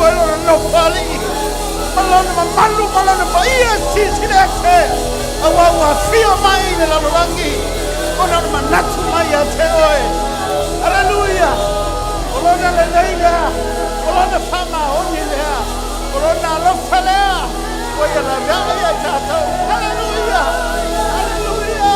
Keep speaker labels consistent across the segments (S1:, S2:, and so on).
S1: oe lona nofoalii ma lona mamalu ma lona paia e silisili ese, auā ua afio mai i le lalolagi ona o le manatu mai ia te oe. Aleluia! O lona lelei lea, o lona faamaoni lea, o lona alofa lea ua ia laveai ia i tatou. Aleluia! Aleluia!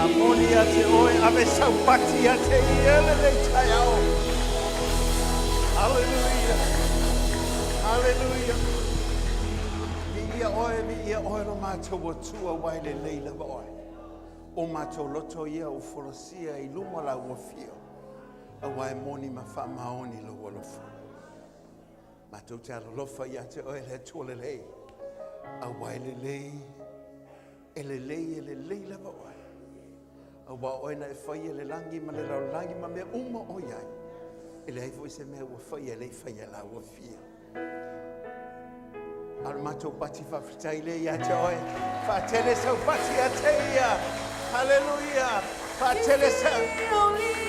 S1: A moni ia te oe, ave saupati ia te ia lenei taeao. Hallelujah. Hallelujah. Viia oe, viia oe lo matou Atua, ua e lelei lava oe. O matou loto ia ua folasia i luma o lau afio, auā e moni ma faamaoni lou alofa. Matou te alolofa ia te oe le Atua lelei, auā e lelei, e lelei, e lelei lava oe. Auā o oe na e faia le lagi ma le lalolagi ma mea uma o i ai, e leai foi se mea ua faia e le i faia e lau afio. A o le matou pati faafetai lea ia te oe. Faatele sau pati ia te ia. Haleluia. Faatele sau. Toe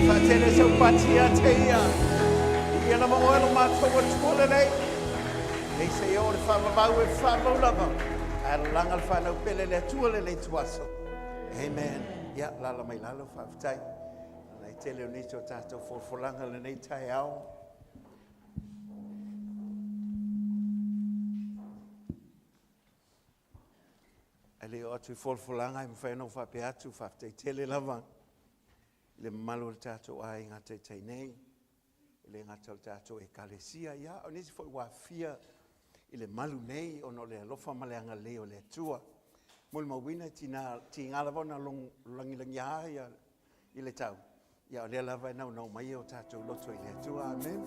S1: faatele sau pati ia te ia. Ia lava oe lo matou Atua lelei. Nei se i oo le faavavau e faavavau lava. Ae lalaga le fanau pele le Atua lelei tuaso. Amen. Ia, lala mai lalo, faafetai. Ona e tele o nisi o tatou folafolaga lenei taeao. Ae le i oo atu i folafolaga e mafai ona ou faapea atu, faafetai tele lava i le mamalu o le tatou aiga taitai nei, e le gata o le tatou Ekalesia, ia, o nisi foi ua aafia i le malu nei ona o le alofa ma le agalelei o le Atua. Molimauina e tiga lava ona lagilagia ia i le tau, ia o lea lava e naunau mai o tatou loto i le Atua. Amen.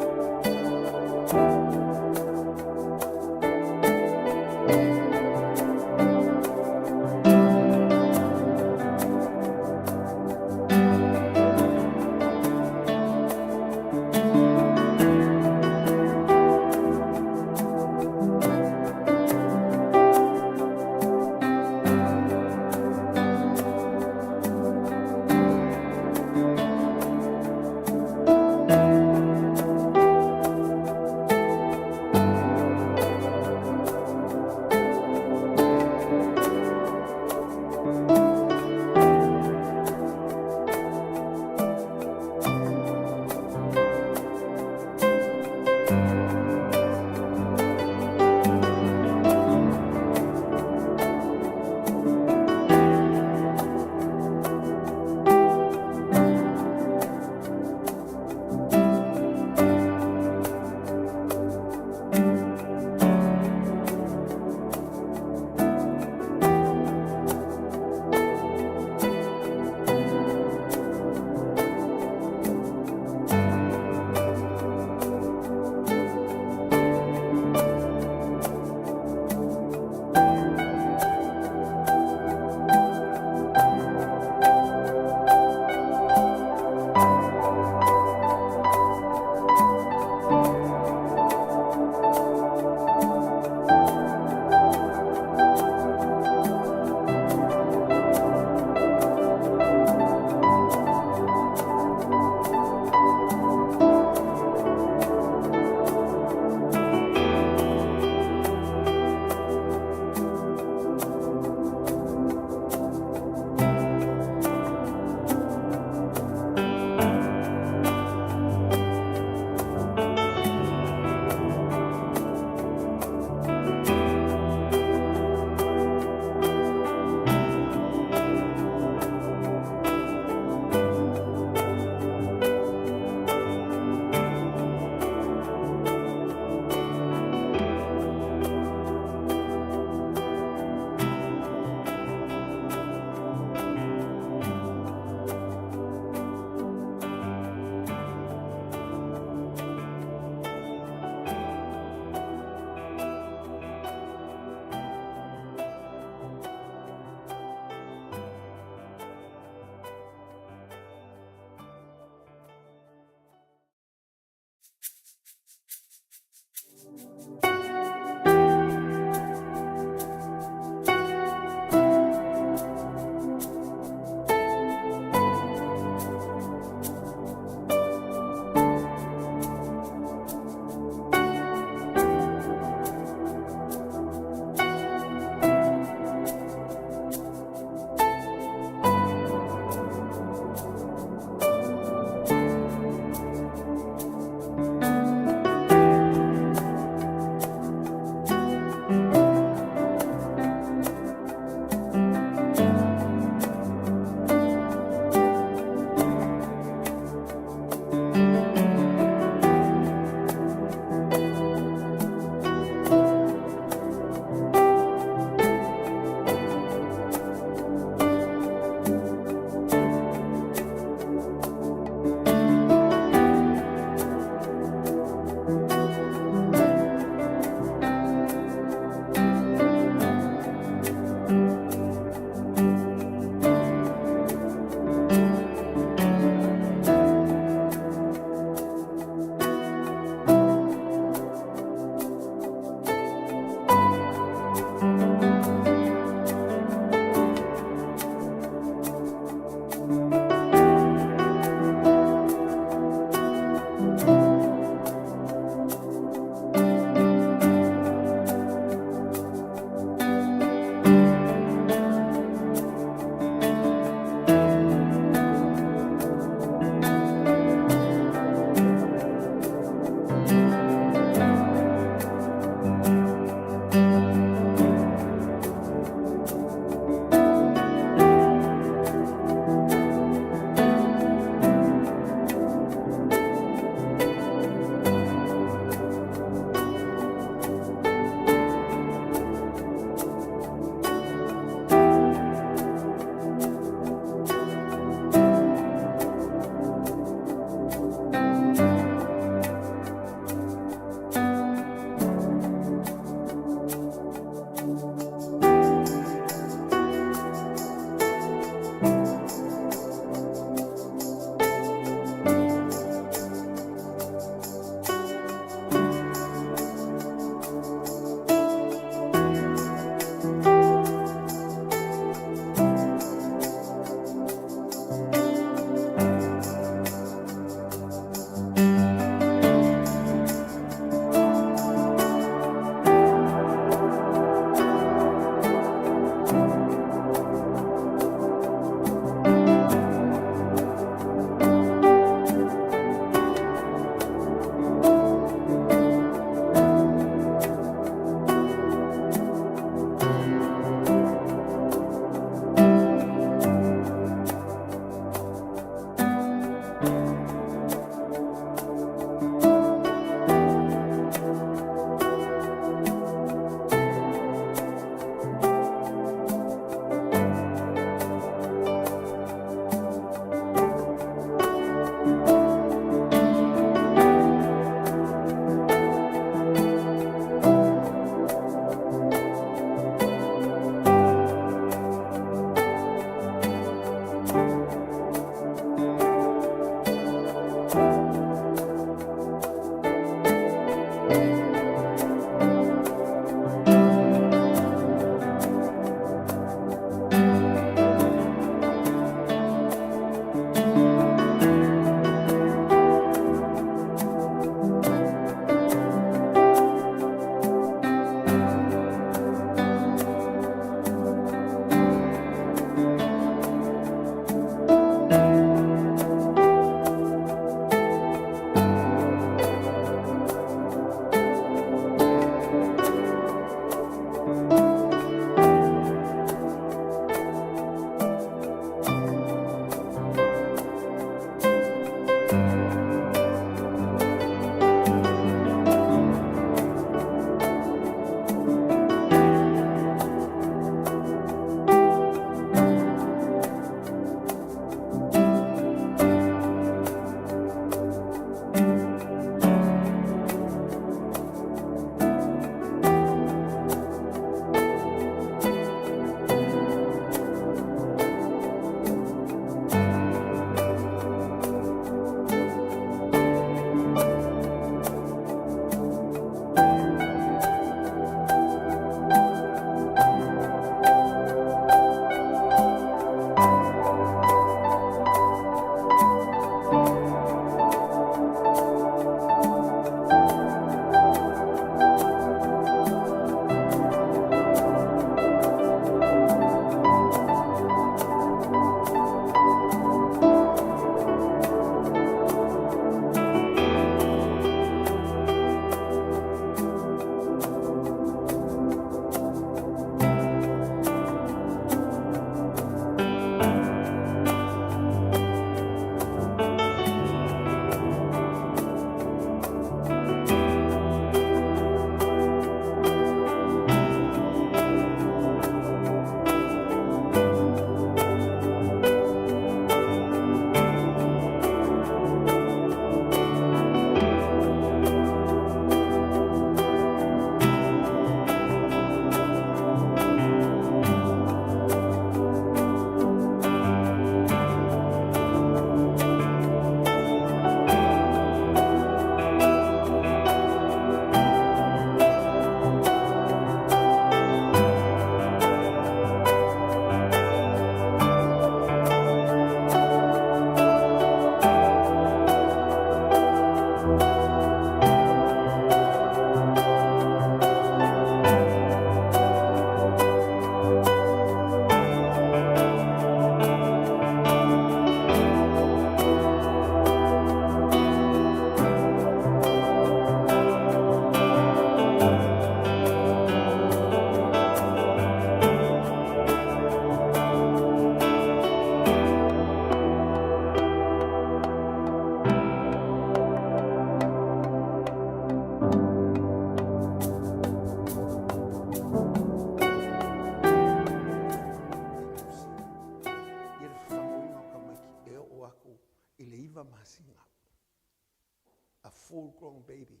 S1: full grown baby.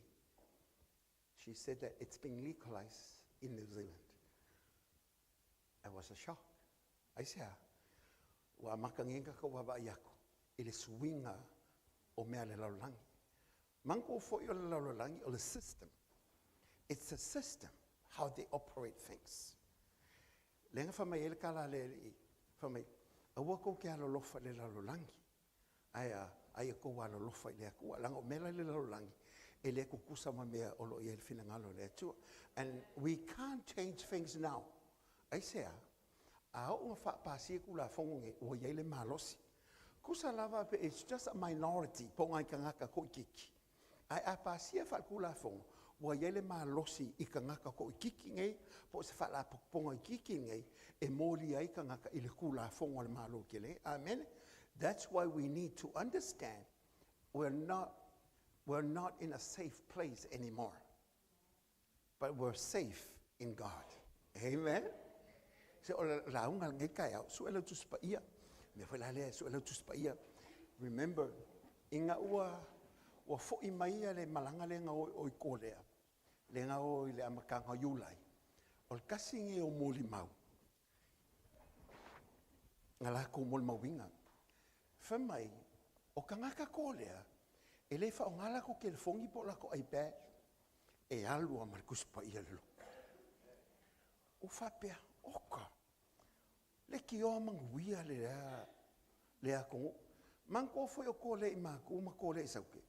S1: She said that it's been legalized in New Zealand. I was a shock. Aisea? Ua amata nei ona tatou vaavaai atu i le suiga o mea a le lalolagi. Manatua foi o le lalolagi o le system. It's a system how they operate things. Lea na fai mai ai le tala a le Alii, fai mai, aua tou te alolofa i le lalolagi, ae a, a ia outou alolofa i le Atua. Leaga o mea la i le lalolagi, e le tutusa ma mea o lo o i ai le finagalo o le Atua. And we can't change things now. Aisea? A oo ina faapasia Tulafono nei, ua i ai le malosi. Tusa lava pe it's just a minority po o nai tagata toaitiiti, ae a pasia faaletulafono, ua i ai le malosi i tagata toaitiiti nei po o se faalapotopotoga itiiti nei e molia ai tagata i le Tulafono a le Malo tele. Amene? That's why we need to understand we're not, we're not in a safe place anymore. But we're safe in God. Amen. Se o le lauga lenei taeao, sue lau Tusi Paia. Mea foi la lea, sue lau Tusi Paia. Remember, ina ua, ua foi mai ia le malaga lea na o i Kolea, lea na o i le amataga o Iulai, o le tasi lenei o molimau na latou molimauina. Fai mai, o tagata Kolea, e le faaaoga latou telefoni po o latou iPad, e alu lava ma le Tusi Paia i le lotu. Ou faapea, oka, leitioa manuia lea, lea atunuu. Manatua foi o Kolea i Matu ma Kolea i Saute,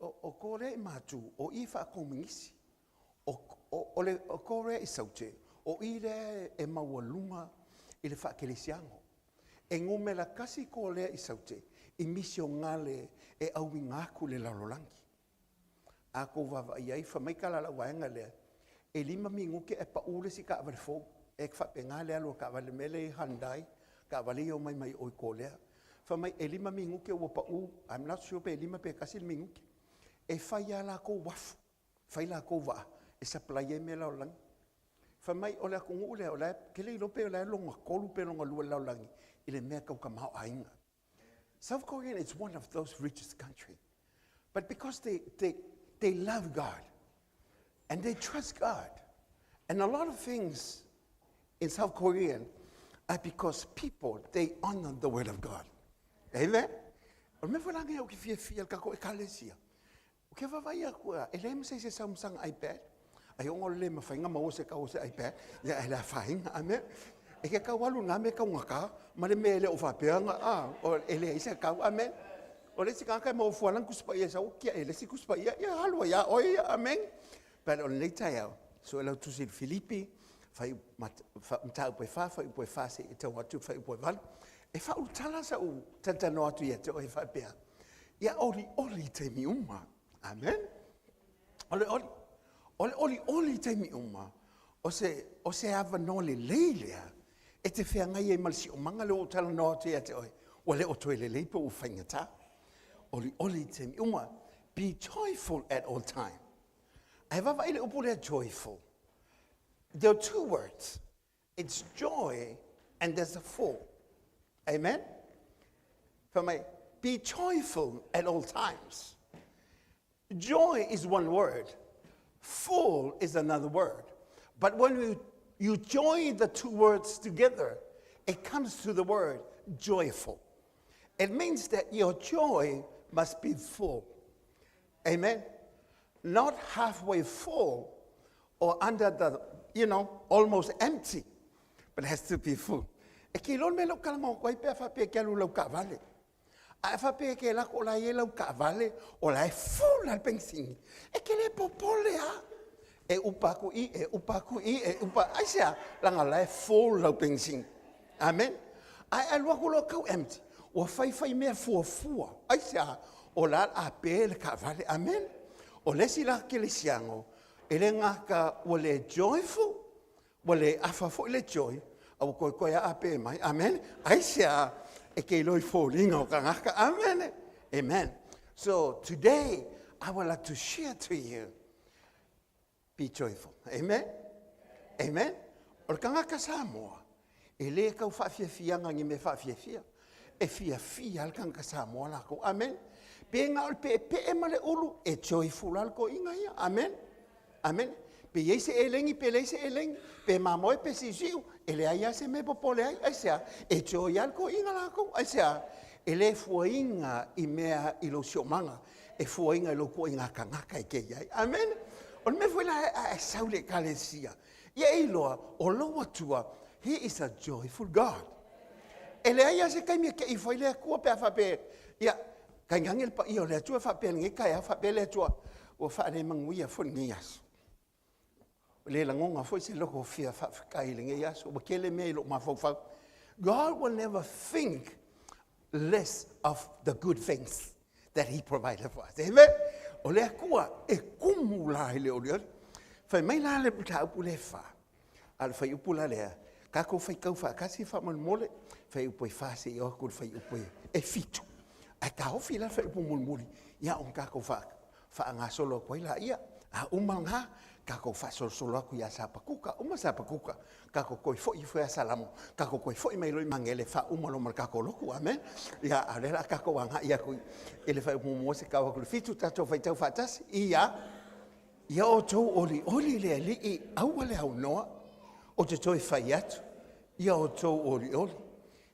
S1: o Kolea i Matu, o i faakomunisi. O Korea i Saute, o i lea e maualuga i le faakerisiano. E numera tasi Korea i Saute i misionale e auina atu i le lalolagi. A tou vaavaai i ai, fai mai tala a lau vaega lea, e 5 minute ae pau le isi taavale fou. E faapena le alu a taavale, le mea lea e i ai Hyundai, taavale ia e omai mai o i Korea. Fai mai e 5 minute ua pau, I'm not sure pe 5 pe 1 le minute. E fai lava latou uafu, fai latou vaa e supply ai mea i le lalolagi. Fai mai o le atunuu lea, o la e, ou te le iloa pe o la e lona tolu pe lona lua i le lalolagi i le mea tau tamaoaiga. South Korea is one of those richest country. But because they, they, they love God and they trust God, and a lot of things in South Korea are because people, they honor the word of God. Amen? O le mea foi la lenei ou te fiafia i le tatou ekalesia. Ou te vaavaai atu, e leai ma se isi e sau ma sana iPad. Ai ona o le le mafai ona maua se tau o se iPad, ia e le afaina, amen. E ke tau alu na mea taugata, ma le mea e le o faapea ona, a, e leai se tau, amen. O le isi tagata e maua fua lana Tusi Paia e sau kia e le isi Tusi Paia, ia alu ai a oe ia, amen. But o lenei taeao, sue lau tusi i le Filipi, fai, mataupu e fa, fuaiupu e fa seia tau atu fuaiupu e valu. E faaulutala sau talatalanoa atu ia te oe faapea, ia olioli i taimi uma. Amen. O le oli, o le olioli i taimi uma, o se, o se avanoa lelei lea e te feagai ai ma le siomaga lea ua ou talanoa atu ia te oe, ua le o toe lelei pe ua faigata. Olioli i taimi uma. Be joyful at all time. Ae vaavaai le upu lea joyful. There are two words. It's joy and there's a full. Amen? Fai mai, be joyful at all times. Joy is one word. Full is another word. But when you, you join the two words together, it comes to the word joyful. It means that your joy must be full. Amen? Not halfway full or under the, you know, almost empty, but it has to be full. E ke iloa le mea lea ou talanoa atu ai pe a faapea e te alu i lau taavale. A e faapea e te alu atu o la e i ai lau taavale, o la e full lava le penisini, e te le popole lava. E upa atu i, e upa atu i, e upa, aisea? Leaga o la e full lau penisini. Amen. Ae alu atu loa tau empty, ua faifai mea fuafua. Aisea? O la a pe le taavale. Amen. O le isi la kerisiano, e le gata ua le joyful, ua le afa foi le joy, a ua toe toe aape mai. Amen. Aisea? E ke iloa i foliga o tagata. Amen. Amen. So today, I would like to share to you, be joyful. Amen. Amen. O le tagata Samoa, e le tau faafiafiaga ni mea faafiafia. E fiafia le tagata Samoa lakou. Amen. Pe na o le peepee ma le ulu, e joyful lava le toeaina ia. Amen. Amen. Pe i ai se elegi pe leai se elegi, pe mamoe pe siusiu, e leai lava se mea e popole ai. Aisea? E joy lava le toeaina latou. Aisea? E le fuaina i mea i lou siomaga, e fuaina i lou ituaiga tagata e te i ai. Amen. O le mea foi la a e sau i le ekalesia, ia e iloa o lou Atua, He is a joyful God. E leai lava se taimi e te ifo ai le Atua pe a faapea, ia, tainane le paia o le Atua e faapea i lenei taeao, faapea le Atua, ua faalemanuia foi lenei aso. Ua le lagona foi se loto fia faafetai i lenei aso, ua tele mea i lou mafaufau. God will never think less of the good things that he provided for us. Amen. O le Atua e kumu la i le olioli. Fai mai la le mataupu le fa. A o le fuaiupu la lea, tatou faitau faatasi faamolemole, fuaiupu e 4 seia oo atu i le fuaiupu e 7. Ae taofi la le fuaiupu mulimuli, ia ona tatou faagasolo atu ai laia. A uma lena, tatou faasolosolo atu ia Sapakuka, uma Sapakuka, tatou toe foi ifo ia Salamo, tatou toe foi mai loa i Magele, faauma loa ma le tatou lotu, amen. Ia, a o lea o le a tatou agai atu i le fuaiupu muamua seia tau atu i le 7, tatou faitau faatasi, ia. Ia outou olioli i le Alii, aua le aunoa, ou te toe fai atu, ia outou olioli.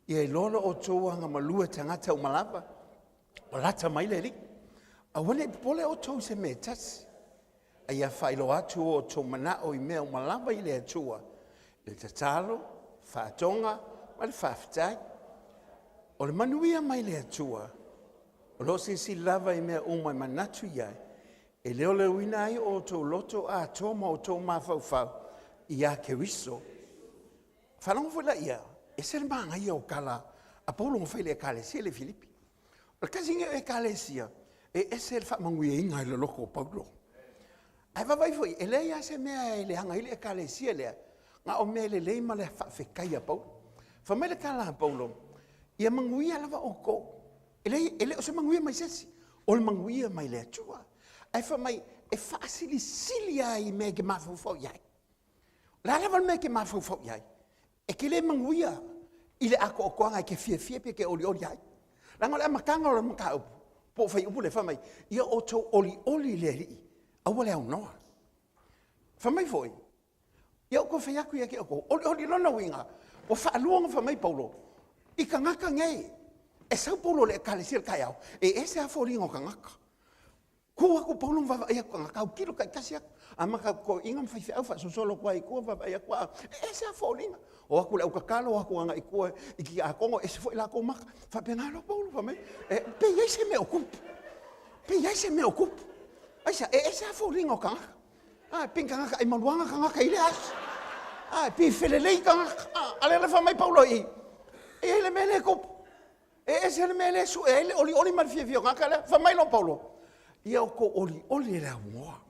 S1: Ia iloa lo outou agamalu e tagata uma lava, ua lata mai le Alii. Aua ne i popole outou i se mea e tasi, a ia faailoa atu o outou manao i mea uma lava i le Atua, i le tatalo, faatoga ma le faafetai. O le manuia mai le Atua, o lo o silasila lava i mea uma e manatu i ai, e leoleoina ai o outou loto atoa ma outou mafaufau iā Keriso. Faalogo foi laia, ese le manaia o tala a Paulo na fai i le Ekalesia lea i Filipi. O le tasi lenei o Ekalesia e ese le faamanuiaina i le loto o Paulo. Ae vaavaai foi, e leai lava se mea e leaga ai le Ekalesia lea, na o mea lelei ma le faafetai a Paulo. Fai mai le tala a Paulo, ia manuia lava outou. E leai, e le o se manuia mai se isi, o le manuia mai le Atua. Ae fai mai, e faasilisili lava i mea e te mafaufau i ai. O le a lava le mea e te mafaufau i ai, e te le manuia i le atoatoaga e te fiafia pe te olioli ai. Leaga o le amataga o le mataupu, po o fuaiupu lea, fai mai, ia outou olioli i le Alii, aua le aunoa. Fai mai foi, Ia ou toe fai atu ia te outou, olioli lona uiga, ua faalua ona fai mai Paulo, i tagata nei, e sau Paulo i le ekalesia i le taeao, e ese lava foliga o tagata. Tu atu Paulo ma vaavaai atu tagata, autilo taitasi atu, amata atu toeaiina ma faifeau faasolosolo atu lava i tua, vaavaai atu lava, e ese lava foliga. O atu le autatalo, o atu agai i tua i tiakono, ese foi latou maka. Faapena loa Paulo, fai mai, e, pe i ai se mea o tupu, pe i ai se mea o tupu. Aisea, e ese lava foliga o tagata. A, pei tagata ai maluaga tagata i lea aso. A, pei felelei tagata. A, a lea la fai mai Paulo i, e i ai le mea lea e tupu. E ese le mea lea e sue ai le olioli ma le fiafia o tagata lea. Fai mai loa Paulo, ia outou olioli e le aunoa.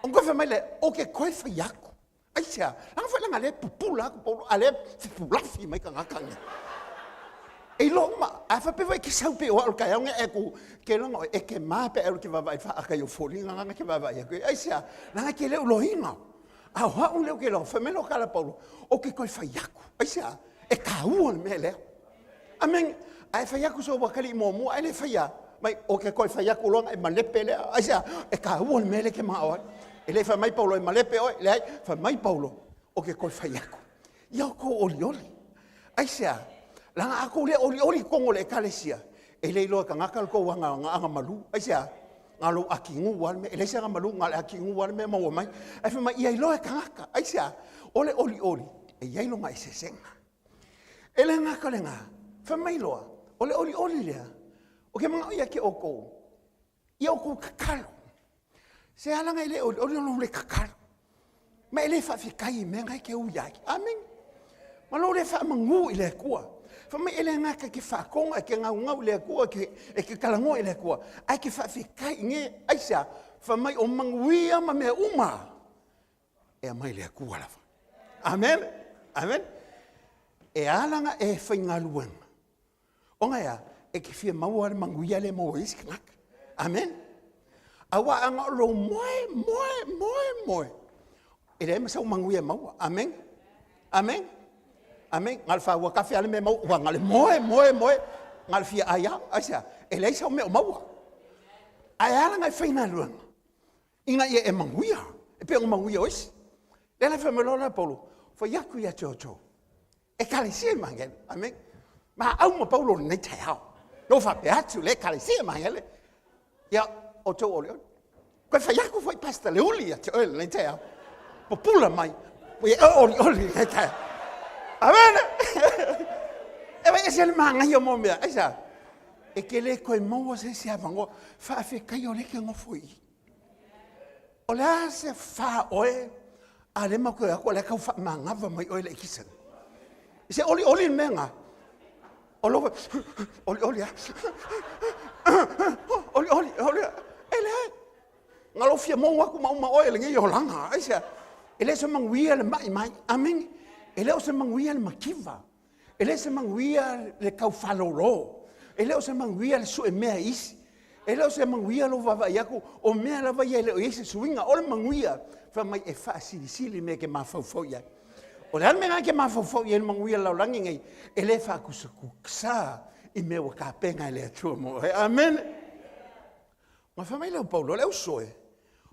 S1: Ona toe fai mai lea, ou te toe fai atu. Aisea? Leaga foi leaga lea e pupula atu Paulo, a lea e fepulafi mai tagata nei. E iloa uma, a faapea foi e te sau pei o au i le taeao lenei ae tu, ke loga oe, e te ma pe a e te vaavaai i le faata i ou foliga lana e te vaavaai atu i ai. Aisea? Leaga e te le o iloaina. A o au lea ou te iloa, fai mai lau tala a Paulo, ou te toe fai atu. Aisea? E taua le mea lea. Amene. Ae fai atu sou atalii muamua, ae le faia mai, o ke toe fai atu loa e malepe lea. Aisea? E taua le mea lea e te manao ai. E le fai mai Paulo e malepe oe, leai, fai mai Paulo, o ke toe fai atu. Ia outou olioli. Aisea? Leaga a tou le olioli i totonu o le ekalesia, e le iloa e tagata le tou aga malu. Aisea? Na o lou akigu lava le mea, e leai se aga malu, na o le akigu lava le mea e maua mai. Ae fai mai, ia iloa e tagata. Aisea? O le olioli, e i ai lona eseesega. E le gata lena, fai mai loa, o le olioli lea, o ke manaʻo ia ke ʻoukou, ia ʻoukou tatalo. Se alaga e le olioli ona le tatalo. Ma e le faafetai i mea na e ke ui ai. Amen. Ma lou le faamagū i le Atua. Fai mai e le gata e ke faatoga, e ke gaugau i le Atua, e ke talanoa i le Atua, ae ke faafetai i ge, aisea? Fai mai o manuia ma mea uma e aumai le Atua lava. Amen. Amen. E ala ona e faigaluega, ona e a? E te fia maua le manuia lea e maua ai isi tagata. Amen. Aua a na o lou moe, moe, moe, moe, e leai ma sau manuia e maua. Amen. Amen. Amen. Na o le faua kafe lava le mea e maua, ua na o le moe, moe, moe, na o le fia ai lava. Aisea? E leai sau mea o maua. Ae ala na e faigaluega ina ia e manuia, e pei ona manuia o isi. Lea la fai mai loa la Paulo, fai atu ia te outou, Ekalesia Emaniele, amene. Maau ma Paulo i lenei taeao. Na ou faapea atu le Ekalesia Emaniele, ia, outou olioli. Koe fai atu foi Pastor Leuli ia te oe lenei taeao. Pupula mai, ia e olioli i lenei taeao. Amene. E vai ese le manaia mo mea, aisea? E te le toe maua se isi avanoa. Faafetai o lea e te nofo i i. O le a se fa oe, a lea matou te o atu o la e tau faamanava mai oe le ekisa. Se olioli le mea lena. O lou olioli lava. Olioli, olioli. E leai. Na lou fia mou atu ma uma oe i lenei olaga. Aisea? E le o se manuia le mai mai. Amene. E le o se manuia le mativa. E le o se manuia le tau faalolo. E le o se manuia le sue mea i isi. E le o se manuia lou vaavaai atu o mea lava ia e le o i ai se suiga. O le manuia, fai mai e faasilisili mea e te mafaufau i ai. O le a le mea lena e te mafaufau i ai i le manuia o le lalolagi lenei? E le faakusakusa i mea ua tapena e le Atua mo oe. Amene. Ona fai mai lea o Paulo, le uso e,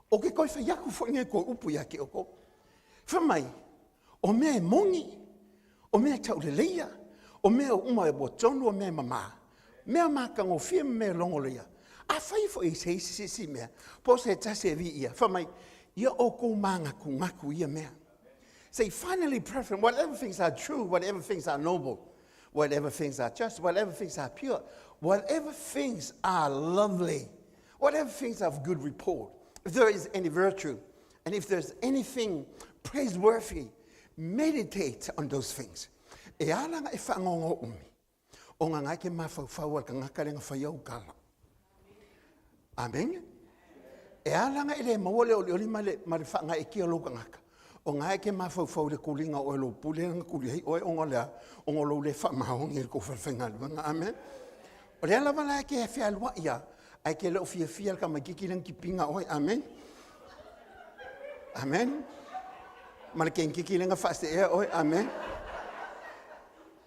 S1: ou te toe fai atu foi nai toe upu ia te outou. Fai mai, o mea e moni, o mea e tauleleia, o mea uma e ua tonu, o mea e mama, mea matagofie ma mea logoleia. Afai foi e se isi se isi mea, po o se tasi e viia, fai mai, ia outou manatunatu i ia mea. Say, finally, brethren, whatever things are true, whatever things are noble, whatever things are just, whatever things are pure, whatever things are lovely, whatever things are of good report, if there is any virtue, and if there's anything praiseworthy, meditate on those things. E ala na e whaangongo umi, o ngā ngai ke mafaufau al kangaka le ngawhai au kala. Amen. E ala nga e le maua le olioli ma le, ma le whaangaekia lou kangaka. O ngā e ke mafaufau le kulinga o e lou pule nga kuli hei oe onga lea, onga lou le whaamaongi le kou whalawhaingaluega. Amen. O lea lava la e ke fealuai ia, ae ke le o fiafia le tamaititi lea na tipiga oe. Amen. Amen. Ma le kenkiki lea na faaseea oe. Amen.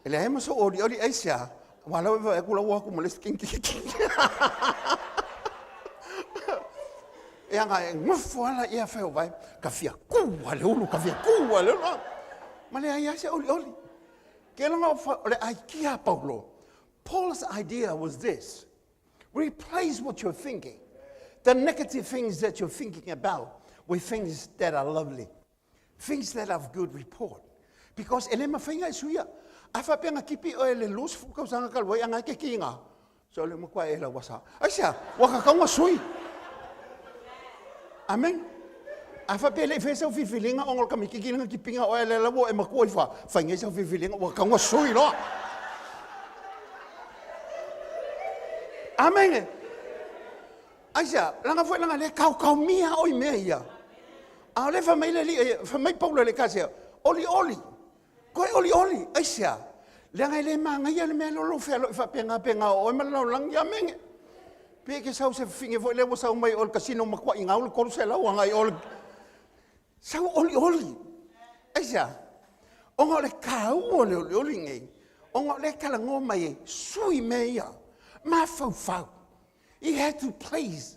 S1: E leai ma sou olioli aisea, aua la ua e vaai atu la ua o atu ma le isi kenkiki. E aga e nofo ala ia fai o vai, ka fia kū a le ulu, ka fia kū a le ulu. Ma leai lava se olioli. Ke lona o le aikia a Paulo, Paul's idea was this, replace what you're thinking, the negative things that you're thinking about with things that are lovely, things that are of good report. Because e le mawhai ngai suia. A faapea na kipi oe le 20 tausaga talu ai a ngai ke ki ngā. So le matua e la wasa. Ai sea, ua kakaunga sui. Amen. A faapea le i fai sau filifiliga ona o le kamitiki lena kipiga oe lea la ua e matua ifo a fai nei sau filifiliga ua kakaunga sui loa. Amen. Aisea, leaga foi leaga lea kaokaomia o i mea ia. A o lea fai mai le alii, fai mai Paulo i le Ekalesia, olioli, koe olioli, aisea, leaga e le manaia le mea lea o lou fealoai faapena pena o oe ma le lalolagi. Amene. Pe e te sau se fafine foi lea ua sau mai o le kasino matuai gau le 300 agai o le sau olioli. Aisea? Ona o le taua o le olioli nei, ona o lea e talanoa mai e sui mea ia, mafaufau. You had to place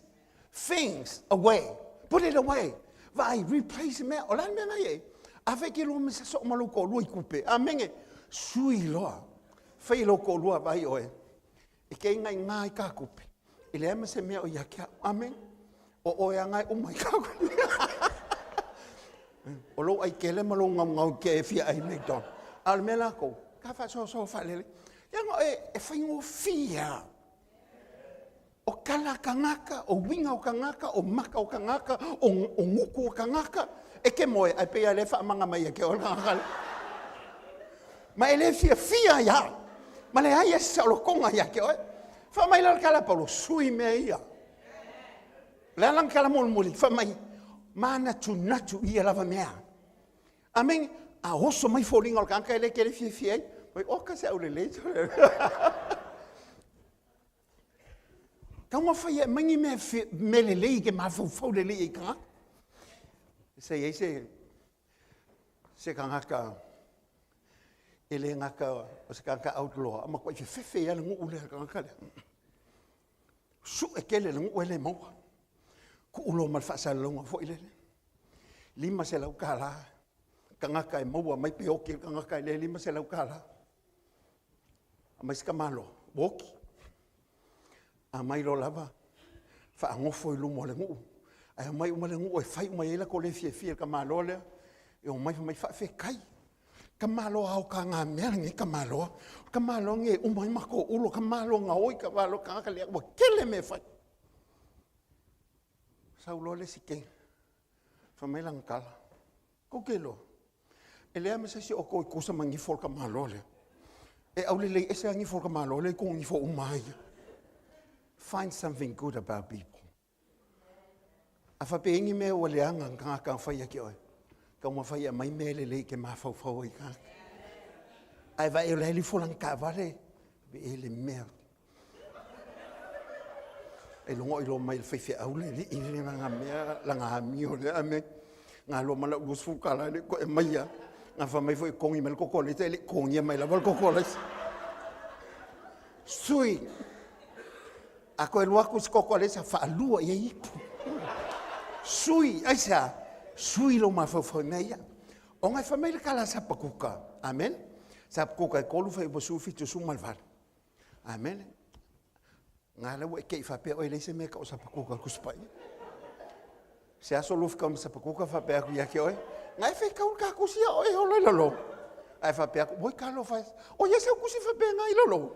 S1: things away. Put it away. Vaai, replace mea. O le a le mea na i ai? A fai ke lua misa soo ma lou toalua i kupe. Amene. Sui loa. Fai lou toalua vaai oe. E ke inga i ngā i kā kupe. E leai ma se mea o ia ke au. Amene. O oe a ngai uma i kā kupe. O lou ai kele ma lou ngau ngau ke e fia ai McDonald. A o le mea lākou, ka faasoasoa faalele. Ia no e, e faigofie a. O kala kangaka, o uiga o kangaka, o maka o kangaka, o, o nguku o kangaka. E ke moe, ai pei a le faamaga mai e ke o le kangaka le. Ma e le fiafia ia. Ma le ai e se saolotoga ia ke oe. Fai mai la le tala a Paulo, sui mea ia. Le ala na tala mulimuli, fai mai, manatunatu ia lava mea. Amene. A oso mai foliga o le tagata e le tele fiafia ai. Oi, oka se aulelei. Taumafai e aumai ni mea, mea lelei e te mafaufau lelei ai i tagata. Se i ai se, se tagata e le gata o se tagata autloa, a matuai fefefe ai lava le nuu lea, le tagata lea. Su'e tele le nuu ae le maua. Tuu loa ma le faasalalauga foi lele, $500 tagata e maua mai pe oti le tagata lea e $500. Aumai se tamaloa ua oti. Aumai loa lava faagofo i luma o le nuu, ae omai uma le nuu e fai uma i ai o latou le fiafia i le tamaloa lea. E omai fai mai, faafetai, tamaloa aotagamea lenei tamaloa, o le tamaloa lenei e uma ai matou ulo, o le tamaloa gaoi, tamaloa tagata leaga ua tele mea e fai. Sau loa le isi teine fai mai lana tala, tou te iloa e leai lava ma se isi o outou e tusa ma nifo o le tamaloa lea. E aulelei ese lava nifo o le tamaloa lea i tou nifo uma lava ia. Find something good about people. A faapea e i ai ni mea ua leaga a ni tagata na fai ia te oe, taumafai e aumai mea lelei e te mafaufau ai i tagata. Ae vaai o la e alu ifo lana taavale, e le mea. E logo mai le faifeau le alii lana mea, lana amio lea mea. Na alu ma lau $20 e le i toe aumaia lava. Na fai mai foi e totogi mai le koko a le isi ae le i totogia mai lava le koko a le isi. Sui, a toe alu atu isi koko a le isi, faalua i ai ipu. Sui, aisea? Sui lou mafaufau i mea ia. Ona e fai mai le tala a Sapakuka, amene, Sapakuka 3:18. Amene. Na la ua e te i faapea oe e leai se mea e tau o Sapakuka i le Tusi Paia. Se aso lua fetau ma Sapakuka faapea atu ia te oe, na e fetau le ta tusi a oe e ola i lalo. Ae faapea atu, oi talofa e, o i ai sau tusi faapena i lalo?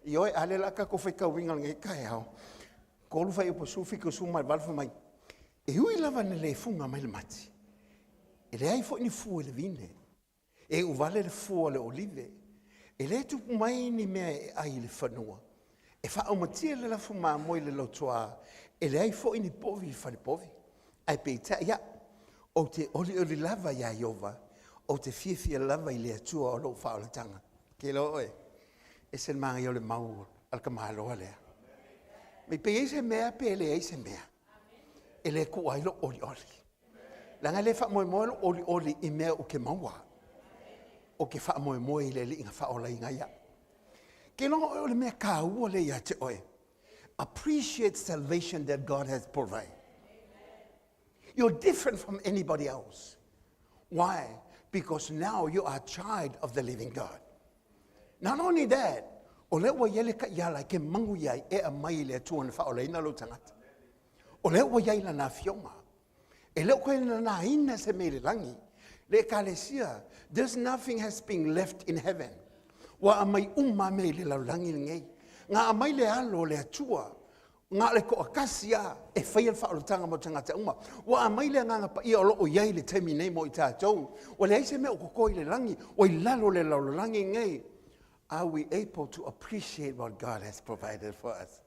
S1: Ioe, a lea o le a tatou faitauina i lenei taeao. 3:18 fai mai, e ui lava ina le fuga mai le mati, e leai foi ni fua i le vine, e iuvale le fua o le olive, e le tupu mai ni mea e ai i le fanua, e faaumatia le lafu mamoe i le lautoa, e leai foi ni povi i le falepovi. Ae peitai a'u, ou te olioli lava iā Ieova, ou te fiafia lava i le Atua o lou faaolataga. Ke iloa oe, e ese le manaia o le mau a le tamaloa lea. Pe i ai se mea pe leai se mea, e le tuua ai lou olioli. Leaga e le faamoemoe lou olioli i mea ou te maua, ou te faamoemoe i le Alii na faaolaina ai au. Ke iloa oe o le mea taua lea ia te oe. Appreciate salvation that God has provided. You're different from anybody else. Why? Because now you are a child of the living God. Not only that, o lea ua i ai le taiala e ke magu iai e aumai i le Atua na faaolaina lou tagata. O lea ua i ai lana afioga. E le o koe nanaina se mea i le lagi. Le ekalesia, there's nothing has been left in heaven. Ua aumai uma mea i le lalolagi lenei. Na aumai le alo o le Atua, na o le toatasi lava e faia le faaolataga mo tagata uma. Ua aumai le Agaga Paia o lo o i ai i le taimi nei mo i tatou. Ua leai se mea o totoe i le lagi, ua i lalo o le lalolagi lenei. Are we able to appreciate what God has provided for us?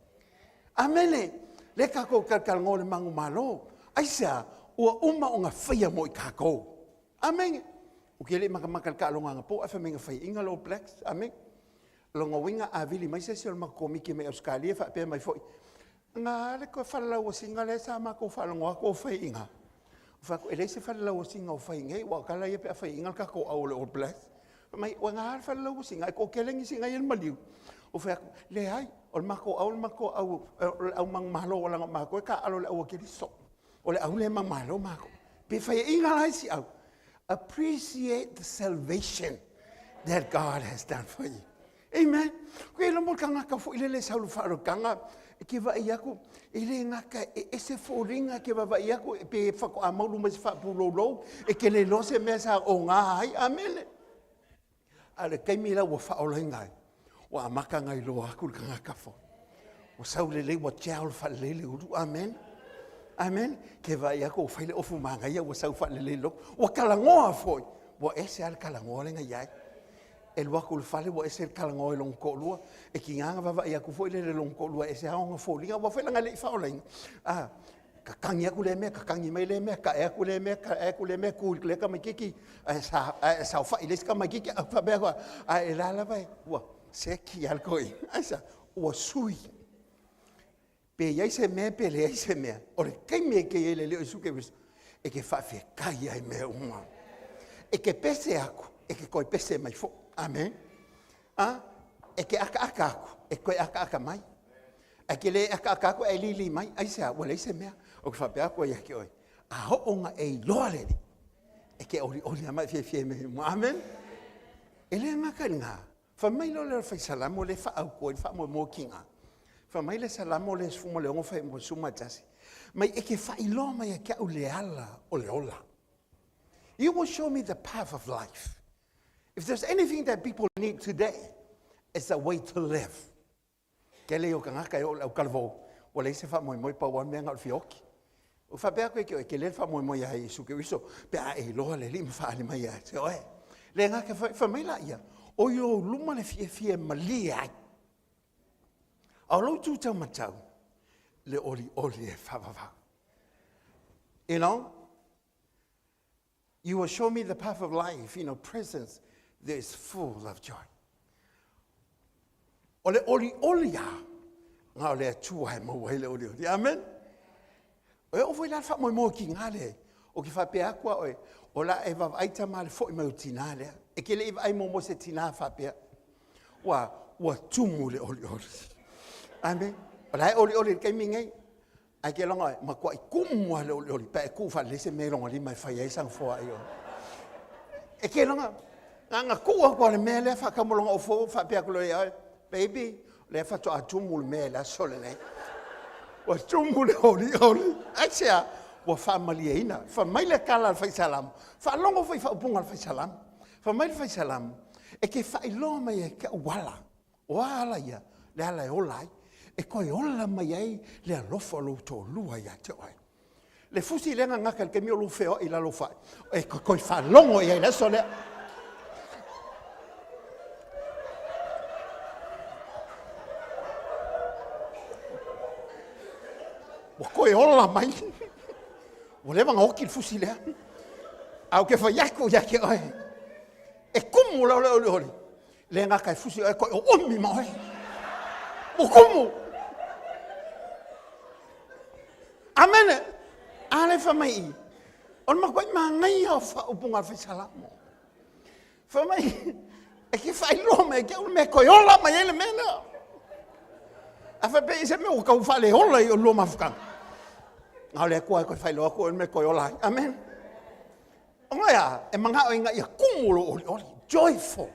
S1: Amene! Lea tatou talatalanoa i le manumalo. Aisea? Ua uma ona faia mo i tatou. Amene! Ou te le i matamata i le taaloga anapo ae fai mai na faiaina le All Blacks. Amene! O lona uiga a vili mai se isi o le matou Komiti mai Ausetalia faapea mai foi, na le toe falelauasiga lea sa matou faalogo atu o fai i ina. Ou fai atu, e leai se falelauasiga o fai nei, aua o tala ia pe a faiaina le tatou au o le All Blacks. Fai mai, ua na le falelauasiga, e toatele nisi na i ai le maliu. Ou fai atu, leai, o le matou au o le matou au o le au manumalo, leaga o matou e taaalo i le au a Keriso. O le au lea e manumalo matou. Pe faiaina la isi au, appreciate the salvation that God has done for you. Amen. Koe ilo mo le tagata foi lele sau le faaolataga, e ke vaai aku, e le gata e ese foliga ke vaavaai aku, e pe faatoa maulu mai se faapulou, e ke le iloa se mea sa oga ai. Amene. A o le taimi la ua faaolaina ai, ua amata ona iloa atu le tagata fou. Ua sau lelei, ua gel faalelei le ulu. Amen. Amen. Ke vaai aku ua fai le ofu manaia ua sau faalelei le loto. Ua talanoa foi. Ua ese lava le talanoa lea na i ai. E alu atu i le fale ua ese le talanoa i lona toalua. E tiga ona vaavaai atu foi lele i lona toalua e ese lava ona foliga aua foi leaga e le i faaolaina. Ah, tatagi atu lea mea, tatagi mai lea mea, tae atu lea mea, tae atu lea mea, tu i lea tamaitiiti, ae saofai le isi tamaitiiti, a faapea atu, ae la lava e, ua seki lava le toeaina. Aisea? Ua sui. Pe i ai se mea pe leai se mea, o le taimi e te i ai le Alii o Iesu Keriso, e te faafetai ai mea uma. E te pese aku, e te toe pese mai foi. Amen. A, e te akaaka aku, e toe akaaka mai. Ae ke le akaaka aku ae lili mai, aisea, ua leai se mea. Ou te faapea atu ai ia te oe, a oo ina e iloa le Alii, e te olioli lava ma e fiafia i mea uma. Amene. E le gata i lena, fai mai loa lea o le Fai Salamo lea e faaautu ai le faamoemoe o tina, fai mai le Salamo lea 16 fuaiupu 11, mai e te faailoa mai ia te au le ala o le ola. You will show me the path of life. If there's anything that people need today, it's a way to live. Tele ia o tagata e oo i le autalavou, ua leai se faamoemoe, pau lava le mea na o le fia oti. Ua faapea atu ia te oe, e tele le faamoemoe ia Iesu Keriso pe a e iloa le Alii ma faaali mai ia te oe. Le gata foi, fai mai laia, o i ou luma le fiafia e malie ai. A o lou tu taumatau, le olioli e faavavau. You know, You will show me the path of life, in your presence there is full of joy. O le olioli a, na o le Atua e maua ai le olioli. Amen. O e oo foi la le faamoemoe ki ngā le, o ke faapea atu a oe, o la e vaavaai tama le foi mai o tinā lea. E ke le i vaai muamua se tinā faapea. Ua, ua tumu le olioli. Amen. O la e olioli i le taimi nei. Ae ke logo e matuai kumu lava le olioli pe a e tuu faalelei se mea i lona lima e fai ai sana foai o. E ke logo, na ona tuu atu lava o le mea lea faatau ma lona ofo faapea atu loa ia oe, baby, o lea faatoa tumu le mea i le aso lenei. Ua tumu le olioli. Aisea? Ua faamalieina. Fai mai le tala a le Fai Salamo, faalogo foi i faaupuga a le Fai Salamo. Fai mai le Fai Salamo, e te faailoa mai ia te au ala. O a ala ia? Le ala e ola ai. E toe ola mai ai le alofa o lou toalua ia te oe. Le fusi lea na gata i le taimi o lou feoai i lalo o fai, e toe faalogo i ai i le aso lea. Ua toe ola mai. Ua leva ona oti le fusi lea. A ou te fai atu ia te oe, e kumu loa le olioli, Le gata e fusi oe koe oomi ma oe. Ua kumu. Amene. A le fai mai i. O le matuai manaia o faaupuga a le Fai Salamo. Fai mai, e ke faailoa mai ke au le mea toe ola mai ai le mea lea. A faapea i se mea ua tau faaleola i o lua mafutaga. Na o le Atua e toe faailoa atu oe le mea toe ola ai. Amen. O ea, e manao ina ia kumu lou olioli. Joyful.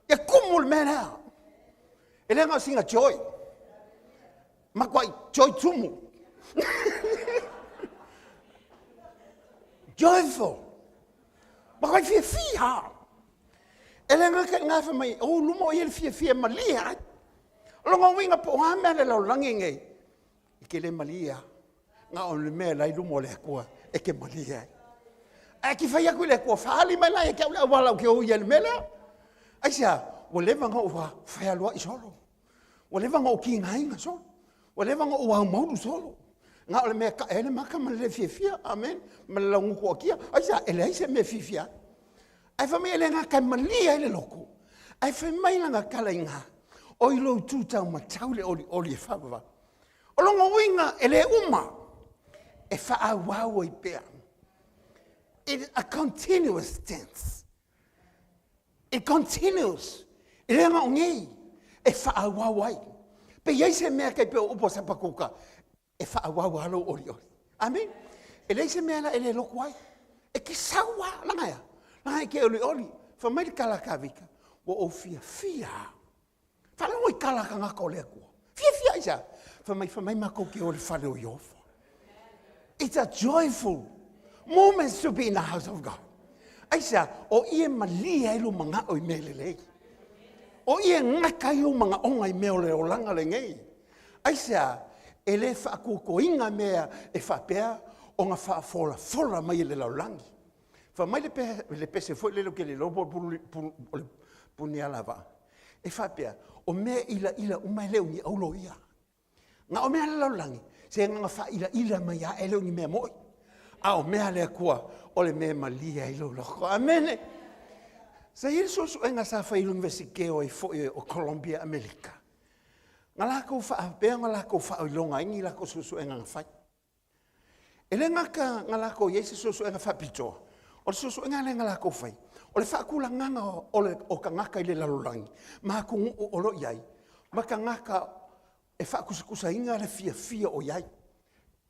S1: Ia kumu le mea lea. E le na o sina joy. Matuai joy tumu. Joyful. Matuai fiafia. E le gata i lena fai mai, o luma o ia le fiafia e malie ai. O lona uiga po o a mea a le lalolagi nei, e te le malie lava. Na o le mea la i luma o le Atua e te malie ai. Ae te fai atu i le Atua, faaali mai la ia te au le auala ou te o i ai i le mea lea. Aisea? Ua leva ona ou fealuai solo. Ua leva ona ou tigaina solo. Ua leva ona ou aumaulu solo. Na o le mea e tae ai le maka ma le le fiafia. Amen. Ma le laugutu akia. Aisea? E leai se mea e fiafia ai. Ae fai mai e le gata e malie ai le loto, ae fai mai lana tala i ina, o i lou tu taumatau le olioli e faavavau. O lona uiga e le uma, e faaauau ai pea. It is a continuous tense. It continues. E le na o nei, e faaauau ai. Pe i ai se mea tai pei o upu a Sapakuka, e faaauau lava lou olioli. Amen. E leai se mea la e le loto ai. E te sau lava, laga e a? Laga e te olioli. Fai mai le tala a Tavita, ua ou fiafia lava. Faalogo i tala a tagata o le Atua. Fiafia aisea? Fai mai, fai mai matou te o i le fale o Iehofa. It's a joyful moment to be in the house of God. Aisea? O i e malie ai lou manao i mea lelei. O i e gata ai ou manaoga i mea o le olaga lenei. Aisea? E le faakuakuaina mea e faapea ona faafolafola mai e le lalolagi. Fai mai le, pe, le pese foi lele ou te le iloa po o le punialavaa, e faapea, o mea ilaila uma e le o ni aulo ia. Na o mea a le lalolagi, se na ona faailaila mai lava e le o ni mea moi. A o mea a le Atua, o le mea e malie ai lou loto. Amene. Sa i ai le suesuega sa fai i le Iunivesite o ai foi o Columbia, Amerika. Na latou faapea ona latou faailoga ai ni latou suesuega na fai. E le gata na latou i ai se suesuega faapitoa, o le suesuega lea na latou fai, o le faatulagaga o, le, o tagata i le lalolagi ma atunuu o lo o i ai, ma tagata e faakusakusaina le fiafia o i ai.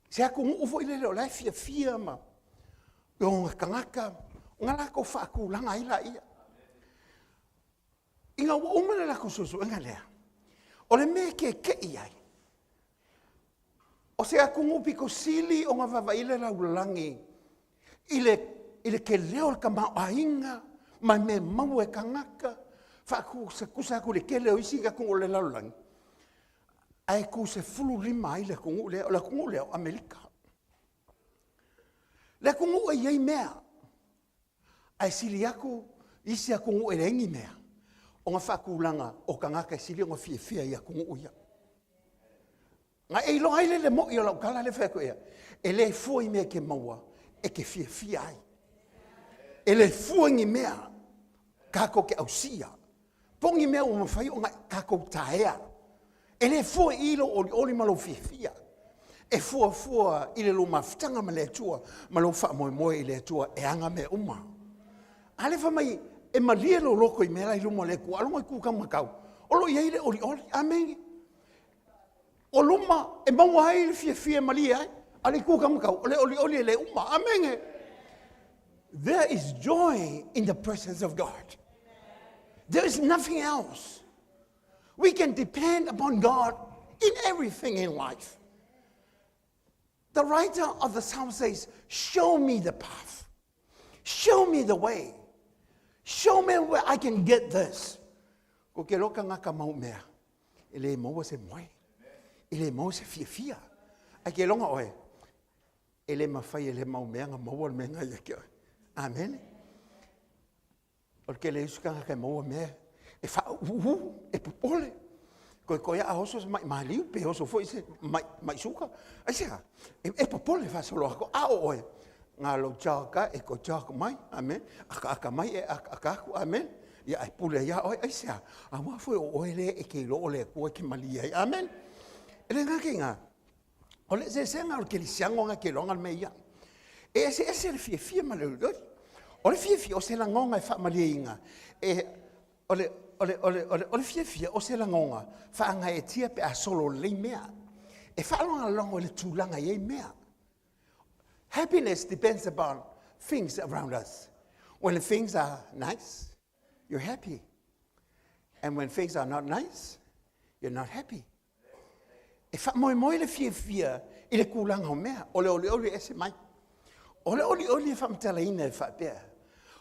S1: Se atunuu foi lele o la e fiafia ma ona tagata na latou faatulaga ai laia. Ina ua uma le latou suesuega lea, o le mea e keke'i ai, o se atunuu pito sili ona vaavaaia le lalolagi i le tele o le tamaoaiga ma mea maua e tagata, faatusatusa atu i le tele o isi atunuu o le lalolagi, ae tu 15 ai le atunuu lea. O le atunuu lea o Amerika. Le atunuu e i ai mea, ae sili atu isi atunuu e leai ni mea, ona faatulaga o tagata e sili ona fiafia i atunuu ia. Na e iloa ai lea i le moi o lau tala lea e fai atu ia, e le fua i mea e te maua, e te fiafia ai. E le fua i ni mea tatou te ausia, po o ni mea ua mafai ona tatou taea. E le fua i i lou olioli ma lou fiafia. E fuafua i le lou mafutaga ma le Atua ma lou faamoemoe i le Atua e ana mea uma. A lea fai mai e malie lou loto i mea la i luma o le Atua, aloga i kukaumatau, o lo o i ai le olioli. Amene. O luma e maua ai le fiafia e malie ai, a o le itu taumatau, o le olioli e le uma. Amene. There is joy in the presence of God. There is nothing else. We can depend upon God in everything in life. The writer of the psalm says, "Show me the path. Show me the way. Show me where I can get this." Ko ke loka ngaka mau mea, e le maua se moe, e le maua se fiafia. Ai ke longa oe, e le mafai e le mau mea na maua le mea na ia ke oe. Amen. O le tele o isi tagata e maua mea e faauuuu, e popole. Koikoi a oso se mai maliu, pe oso foi se mai, mai suka. Aisea? E popole faasoloatoa. A o oe, na lou tioka e ko tioka mai. Amen. Akaaka mai e akaaka aku. Amen. Ia e pule ia oe. Aisea? Aua foi o oe lea e ke iloa o le Atua e ke malie ai. Amen. E le gata i ngā, o le eseesega o le kerisiano na ke iloaga le mea ia. E eseese le fiafia ma le olioli. O le fiafia o se lagona e faamalieina e o le o le o le o le o le fiafia o se lagona faagaeetia pe a solo lelei mea. E faalogologo i le tulaga e i ai mea. Happiness depends upon things around us. When things are nice, you're happy. And when things are not nice, you're not happy. E faamoemoe le fiafia i le tulaga o mea, o le olioli e ese mai. O le olioli e faamatalaina e faapea,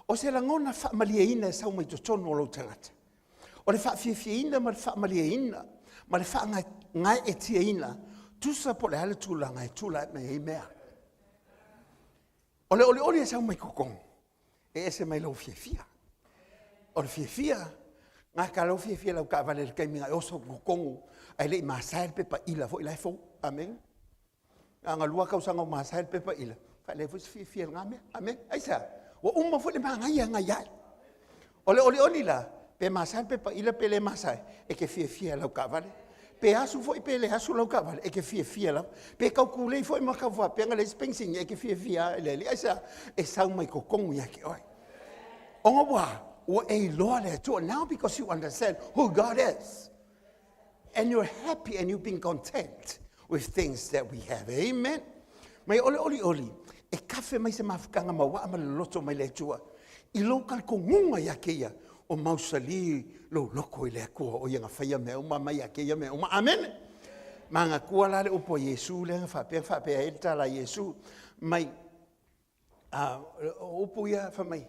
S1: o se lagona faamalieina e sau mai totonu o lou tagata. O le faafiafiaina ma le faamalieina ma le faagaeetiaina, tusa po o le a le tulaga e tulai mai ai mea. O le olioli e sau mai totonu, e ese mai lou fiafia. O le fiafia, gata lou fiafia lau taavale i le taimi na e oso totonu, ae le i masae le pepa ila foi la e fou. Amen. A na 2 tausaga o masae le pepa ila, faaleai foi se fiafia i lena mea. Amen. Aisea? Ua uma foi le manaia na i ai. O le olioli la, pe masae le pepa ila pe le masae, e te fiafia i lau taavale. Pe asu foi pe le asu lau taavale, e te fiafia lava. Pe tau kulei foi ma tau faapea na leai se penisini, e te fiafia lava i le Alii. Aisea? E sau mai totonu ia te oe. Ona ua e iloa le Atua. Now because you understand who God is. And you're happy and you've been content with things that we have. Amen. Mai o le olioli, e kafe mai se mafutaga ma waa ma le loto mai le Atua. I lou talitonuga ia te ia, o mausali lou loko i le Atua o ia na faia mea uma ma ia te ia mea uma. Amen. Manatua la le upu a Iesu lea na faapea, faapea ai le tala a Iesu mai, o upu ia fai mai,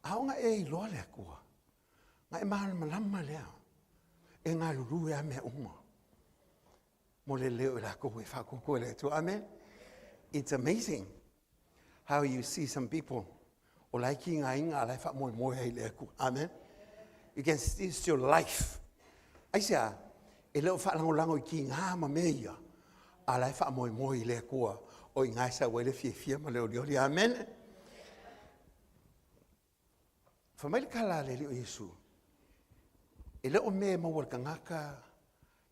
S1: aoga e iloa le Atua, na e malamalama lea, e galulue a mea uma mo le leo i lakou e faakokoa i le Atua. Amen. It's amazing how you see some people o la e kigaina a la e faamoemoe ai i le Atua. Amen. You can see still life. Aisea, e le o faalagolago i kiga ma mea ia, a la e faamoemoe i le Atua o i ina e sau ai le fiafia ma le olioli. Amen. Fai mai le tala a le Alii o Iesu, e le o mea e maua e le tagata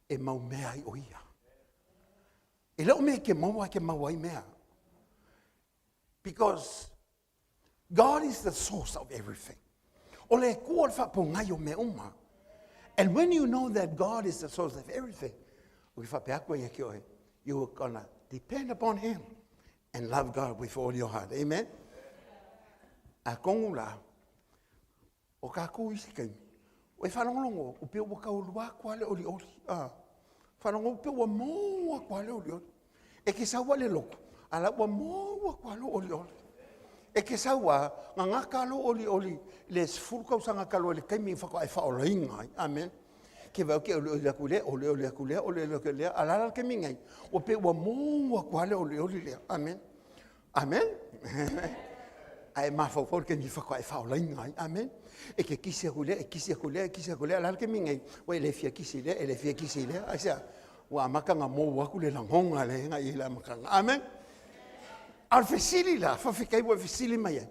S1: e mau mea ai o ia. E le o mea e ke maua e ke mau ai mea. Because God is the source of everything. O le Atua o le faapogai o mea uma. And when you know that God is the source of everything, O ke faapea atu ai ia te oe, you are gonna depend upon him and love God with all your heart. Amen. Atonu la, o tatou i isi taimi, ua e faalogologo, ua pei ua tau lua atu lava le olioli. A, faalogo ua pei ua mou atu lava le olioli. E te sau lava i le lotu, a o la ua mou atu lava lou olioli. E te sau lava, gagata lou olioli i le 10 tausaga talu ai i le taimi faatoa e faaolaina ai. Amene. Ke vaai atu olioli atu lea, olioli atu lea, olioli atu lea, a o le a la le taimi lenei? Ua pei ua mou atu lava le olioli lea. Amene. Amene. Ae mafaufau i le taimi faatoa e faaolaina ai. Amene. E te kisi atu lea, e kisi atu lea, e kisi atu lea, a o le a le taimi lenei? Ua e le fia kisi i lea, e le fia kisi i lea. Aisea? Ua amata ona mou atu le lagona lea na i ai i le amataga. Amene. A o le fesili la, faafetai ua e fesili mai ai.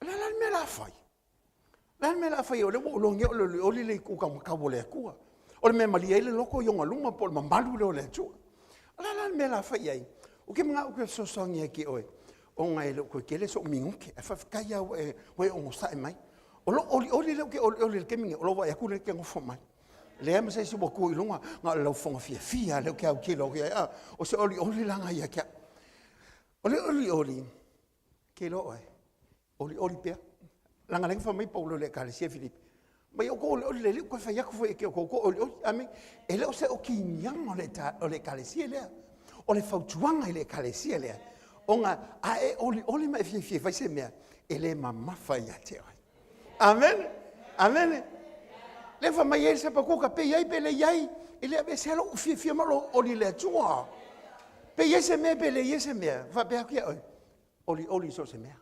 S1: O le a la le mea o le a fai? O le a le mea o le a fai o lea ua ou iloa nei o le olioli le itu taumatau o le Atua. O le mea e malie ai le loto i ona luma po o le mamalu lea o le Atua. O le a la le mea o le a fai i ai? Ou te manao ou te fesoasoani ia te oe, ona e le o toe tele sou minute, ae faafetai lava ua e onosai mai. O lou olioli lea ou te olioli i le taimi lenei, o lou vaai atu lea e te nofo mai. Leai ma se isi ua tu i luga, na o le laufofoga fiafia lava lea ou te autilo atu i ai, a, o se olioli la lena ia te au. O le olioli, ke iloa oe, olioli pea. Leaga lea na fai mai Paulo i le Ekalesia i Filipi, mai outou olioli le Alii, ua toe fai atu foi ia te outou outou olioli. Amene. E le o se okiniaga o le Ekalesia lea, o le fautuaga i le Ekalesia lea, ona a e olioli ma e fiafia e fai se mea, e le mamafa ia te oe. Amene. Amene. Lea fai mai ai le Sapakuka, pe i ai pe le i ai, e le aveesea lou fiafia ma lou oli i le Atua. Pe i ai se mea pe le i ai se mea, faapea atu ia oe, olioli i so o se mea.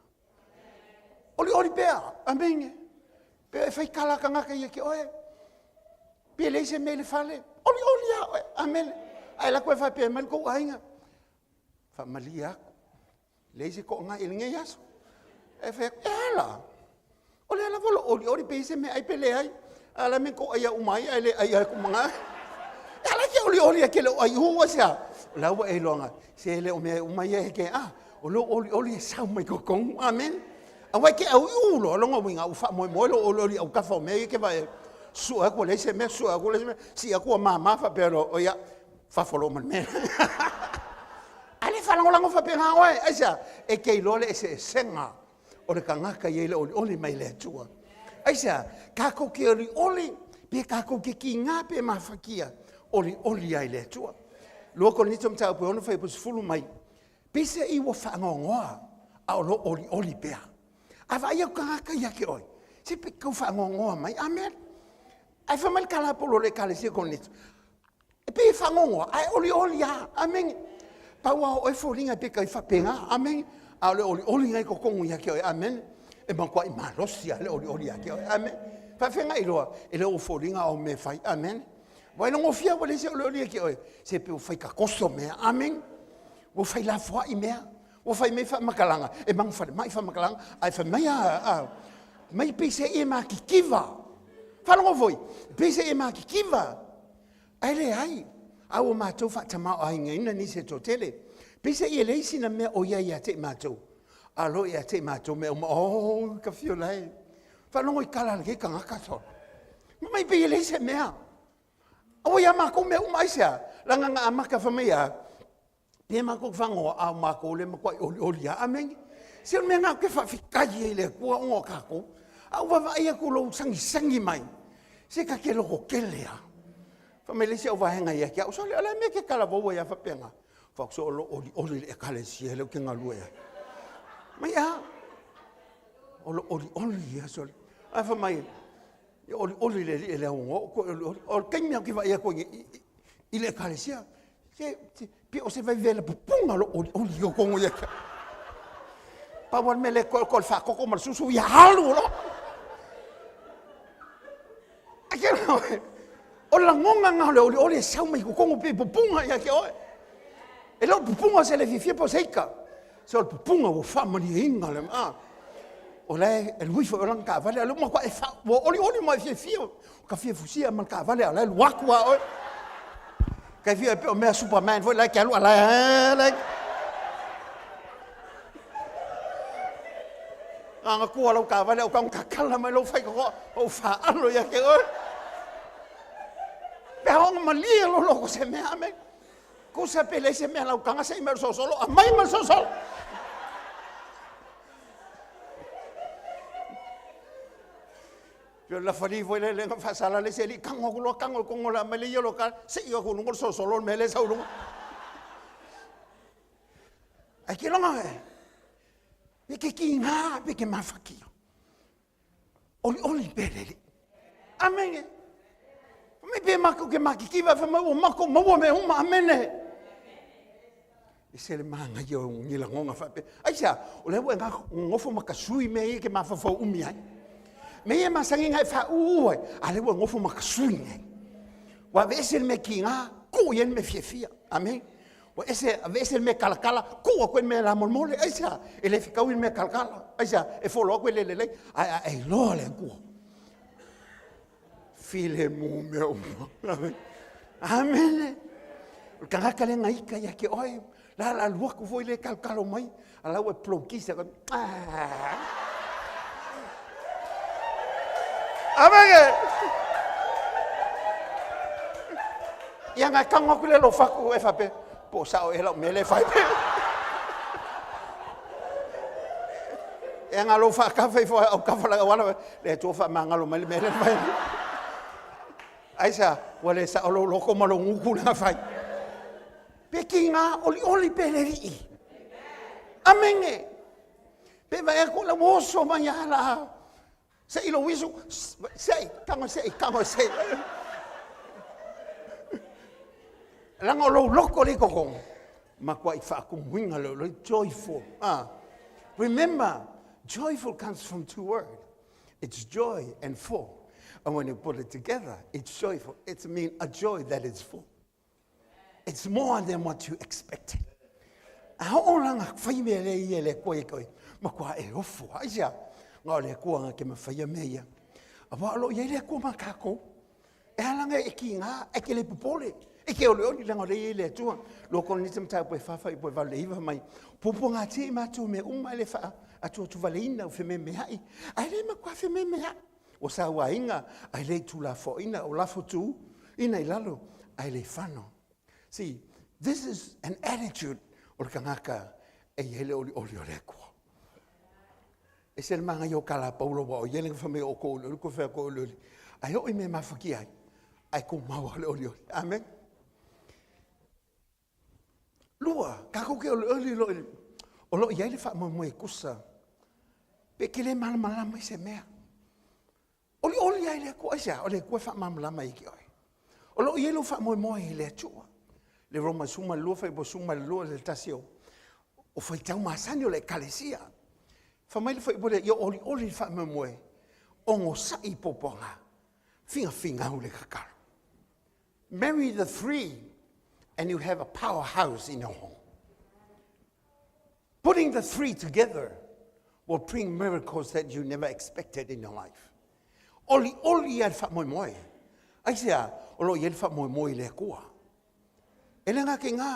S1: Olioli pea, amene. Pe e fai tala tagata ia te oe, pe leai se mea i le fale, olioli lava oe, amene. Ae alu atu e faapea mai le tou aiga, faamalie atu, leai se toaga i lenei aso. E fai atu, e a la? O lea lava o lo o olioli pe i ai se meaai pe leai. A o le a le mea e tou aia uma ai ae le ai atu ma ga. E a la e te olioli ai e te le o ai u aisea? O la ua e iloa se le o mea uma ia e te a. O lou olioli e sau mai totonu. Amene. Aua e te auiu loa lona uiga ua faamoemoe lou olioli i autafa o mea ia e te vaai ai. Sue atu ua leai se mea, sue atu ua leai se mea, sii atu ua mama faapea loa, o ia, fafo loa ma le mea. A le faalagolago faapena oe, aisea? E te iloa le eseesega o le tagata e i ai le olioli mai le Atua. Aisea? Tatou te olioli, pe tatou te kiga pe mafatia, olioli ai le Atua. 2 Korinito mataupu e 6 fuaiupu 10 mai, peiseai ua faanoanoa a o lo o olioli pea. A vaai atu tagata ia te oe, se pe tau faanoanoa mai. Amen. Ae fai mai le tala a Paulo i le Ekalesia Korinito, E pei e faanoanoa, ae olioli lava. Amene. Pau lava o oe foliga e pei e faapena. Amene. A o le olioli lena i totonu ia te oe. Amene. E matuai malosi lava le olioli ia te oe. Amene. Faafeagai loa, e le o foliga o mea e fai. Amene. Ua ilogofia ua leai se olioli ia te oe, se pei ua fai tatoso mea. Amene. Ua fai lafoai mea. Ua fai mai faamatalaga, e magu falemai faamatalaga, ae fai mai a, mai peiseai e matitiva. Faalogo foi, peiseai e matitiva. Ae leai, a ua matou faatamaoaigaina nisi e toatele. Peiseai e leai sina mea o ia ia te i matou, a lo ia te i matou mea uma, oh, ka fio lae. Faalogo i tala a lenei tagata solo. Mai pei e leai se mea. Aua ia matou mea uma aisea? Leaga na amata fai mai a, Pe matou fagoa, a o matou le matuai olioli lava. Amene. Se o le mea lena ou te faafetai ai i le Atua ona o tatou. A ou vaavaai atu i lou sagisagi mai, se ta te lototele lava. Fai mai le isi au vaega ia te au, sole, o le a le mea e te talavou ai lava faapena? Fai atu, se o lo o olioli le Ekalesia lea ou te galue ai. Mai a? O lo o olioli ia, sole. Ae fai mai, e olioli le Alii e le augoa, ou toe olioli. O le taimi lava ou te vaai atu ai i le Ekalesia, Se, pe o se vaivele pupuga lo olioli i totonu ia te au. Pau lava le mea lea e koe le faakoko ma le susu, ia alu loa. O le lagona lena o le olioli e sau mai totonu pei pupuga ia te oe. E le o le pupuga o se le fiafia po o se ika. Se o le pupuga ua faamalieina le a. O la e alu ifo i o lana taavale, a o lea ua matua e fa, ua olioli ma e fiafia, ka fia fusia ma le taavale, a o la e alu atu lava oe. Kai fia e pei o mea Superman foi la e ke alu a la e, la e. Na ona tua lau taavale au tau tatala mai lou faitotoa, ou faalo ia te oe. Pe aoga malie lo loko se mea, ame. Kusa pe le se mea lau kanga se i mea sosolo, a mai ma sosolo. Pe o la fali foi le lenga faasala le se li kango ku lo kango kongo la mai le ia lo ka se i aku lungo sosolo me le sau lungo. Ai ke longa e. Pe ke ki ngā, pe ke mawhaki. Oli oli pe le li. Amene. Me pe mako ke makikiva fa mau mako maua me uma amene. E se le manga ia o ngi langonga fa pe. Ai sia, o le ua nga ngofo makasui me ia ke mafafau umi ai. Me ia masangi ngai fa u ai, a le ua ngofo makasui ngai. Ua vese le me ki ngā, ku ia me fia fia. Amen. Ua ese, aveese le mea kalakala, tuu atu ai le mea la molemole. Aisea? E le fetaui le mea kalakala. Aisea? E folo atu e le lelei, ae a e iloa le Atua. Filemu mea uma. Amene. O le tagata le gaika ia ke oe, la la alu atu foi le kalokalo mai, a la ua plokisa. Ah. Amene. Ia ngai kango aku le lofaku e fape, po sao e lau mele fai pe. E nga lo fa ka fai fo au ka fa la wala le tu fa mangalo mai le mele fai. Aisa, ua le sao lo loko ma lo nguku le fai. Pe ki ngā oli oli pe le rii. Amenge. Pe vai aku la woso mai ala. Se i lo wisu, se i, kango se i, kango se i. Langa o lou loko le koko. Ma kua i whaakumuinga lo lo joyful. Ah. Remember, joyful comes from two words. It's joy and full. And when you put it together, it's joyful. It's mean a joy that is full. It's more than what you expected. A hoʻolanga whai mea le ia le koe koe. Ma kua e ofo. Ai sia, ngā o le kua ngā ke mawhaia mea ia. A wā lo ia le kua ma kākou. E alanga e ki ngā, e ke le popole. E ke ole oli langa le ia le atua. Lo kono nita mtai poe whawhai poe vale iwa mai. Popo ngā te mātou me uma le wha atu atu vale ina u wheme me hai. Ai le ma kua wheme me hai. O sauaina, ai le tulafoina, o lafo tu, ina i lalo, ai le fano. See, this is an attitude o le kangaka e i hele oli oli o le akua. E se le manga i o kala paulo wa o iele nga whamea o ko oli oli, ko whea ko oli oli. Ai o i me mawhaki ai, ai ko maua le oli oli. Amen. Lua, kākou ke ʻoliʻoli lo o lo i ai le faamoemoe kusa, pe ke le malamalama i se mea. ʻOliʻoli ai le Akua, aisea? O le Akua e faamalamalama i ke oe. O lo o i ai lou faamoemoe i le Atua. Le Roma 12, fuaiupu 12 le tasi o, o faitau masani o le ekalesia. Fai mai le fuaiupu lea, ia ʻoliʻoli le faamoemoe, ogosaʻi puapuaga, figafigau le kakalo. Marry the three and you have a powerhouse in your home. Putting the three together will bring miracles that you never expected in your life. Oli oli ia le faamoemoe. Aisea, o lo o i ai le faamoemoe i le Atua. E le ngā ke ngā,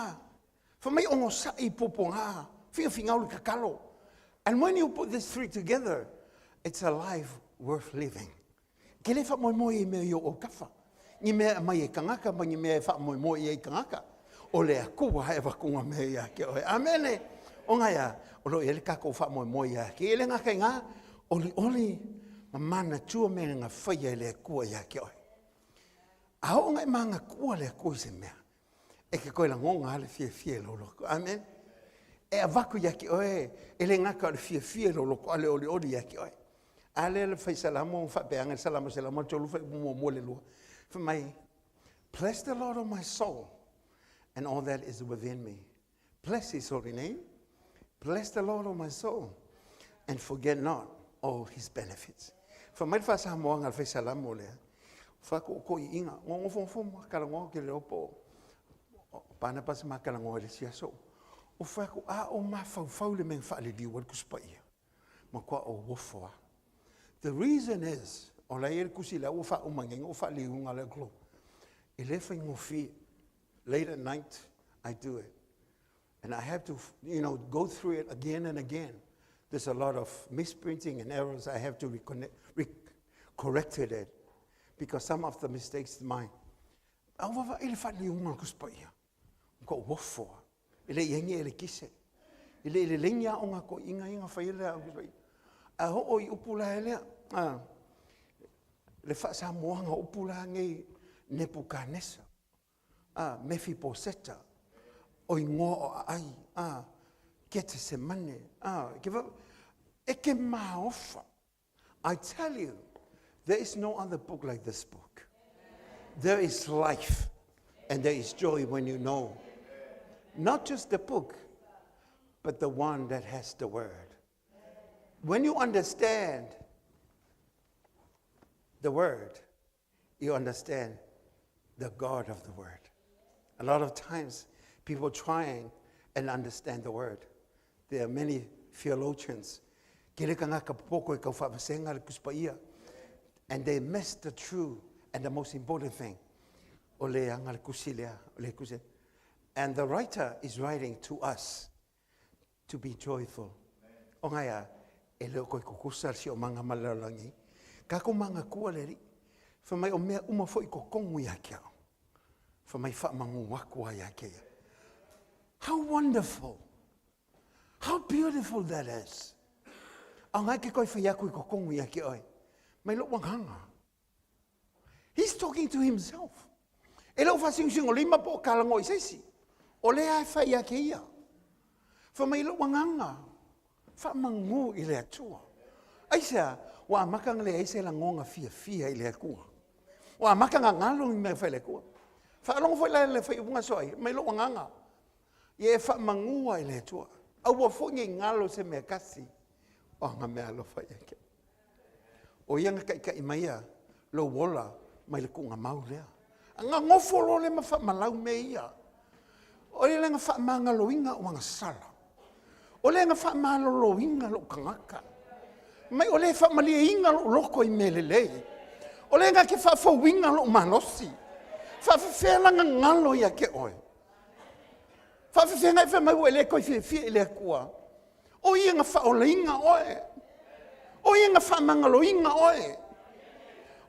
S1: fa mai ogosaʻi puapuaga, figafigau le kakalo. And when you put these three together, it's a life worth living. Ke le faamoemoe i mea i o autafa, ni mea e aumai e kangaka ma ni mea e faamoemoe i ai kangaka, o le Akua e avatunga mea ia te oe. Amene! O ngai a, o lo o i ai le tatou faamoemoe ia te ele ngā kai ngā, olioli ma manatua mea nga whaia e le Akua ia te oe. A oo ngai manatua le Akua i se mea, e ke koe lagonga a le fiafia i lou loko. Amen. E avatu ia te oe, e le gata o le fiafia i lou loko, a le olioli ia te oe. A lea le fai salamo, faapeaga le salamo 103 fuaiupu muamua le lua. Fai mai, Bless the Lord, O my soul, and all that is within me. Bless his holy name. Bless the Lord, O my soul, and forget not all his benefits. Fai mai le faasamoaga a le fai salamo lea, faakoʻokoʻiiga, gogofogofo ma kalagoa ke leo po o Panapasi ma kalagoa i le isi aso. O fai atu, a o mafaufau le mea na faaliliu ai le Tusi Paia. Matua ou ofo lava. The reason is, o la e i ai le tusi lea ua faauma nei na ou faaliliuga lea Glo. E le faigofie. Late at night, I do it. And I have to, you know, go through it again and again. There's a lot of misprinting and errors. I have to reconnect, re correct it because some of the mistakes is mine. A ua vaavaai i le faaliuga o le Tusi Paia, ua matua ofo lava. E le i i ai ni elekise, e le i lelei ni aoga a toeaiina ia na faia le Tusi Paia. Ae oo i upu la ia, le faa-Samoaina o upu la nei Nepukatanesa, Mefiposeta, o igoa o aai, Ketesemane, e te maofa. I tell you, there is no other book like this book. There is life and there is joy when you know not just the book, but the one that has the word. When you understand the word, you understand the God of the word. A lot of times, people trying and understand the word. There are many theologians kele tagata popoto e tau faavasega le Tusi Paia and they miss the true and the most important thing. O le ana le tusi lea, o le tusi. And the writer is writing to us to be joyful. O ngai a, e le o koe tutusa le siomaga ma le lalolagi. Tatou manatua le Alii. Fai mai o mea uma foi i totonu ia te au. Fai mai faamanu atu ai ia te ia. How wonderful! How beautiful that is! A ngai ke koe whai aku i totonu ia te oe. Mai lou agaga. He's talking to himself. E le o faasigosigolima lima po o kalago i se isi. O lea e fai ia te ia. Fai mai lou agaga, faamagū i le Atua. Aisea? Ua amata ona leai se lagona fiafia i le Atua. Ua amata ona galo i mea e fai i le Atua. Faalogo foi la i le faaiuga soa ia, mai lou agaga, ia e faamagū i le Atua. Aua foi ne i galo se mea tasi o ana mea alofa ia te oe. O ia na taitai maia lou ola mai le tuugamau lea. Na nofo loa lea ma faamalau mea ia. O ia lea na faamagaloina au agasala. O lea na faamaloloina lou tagata. Mai o lea e faamalieina lou loto i mea lelei. O lea na te faafouina lou malosi. Faafefea la na galo ia te oe? Faafefea na e fai mai ua e le toe fiafia i le Atua? O ia na faaolaina oe. O ia na faamagaloina oe.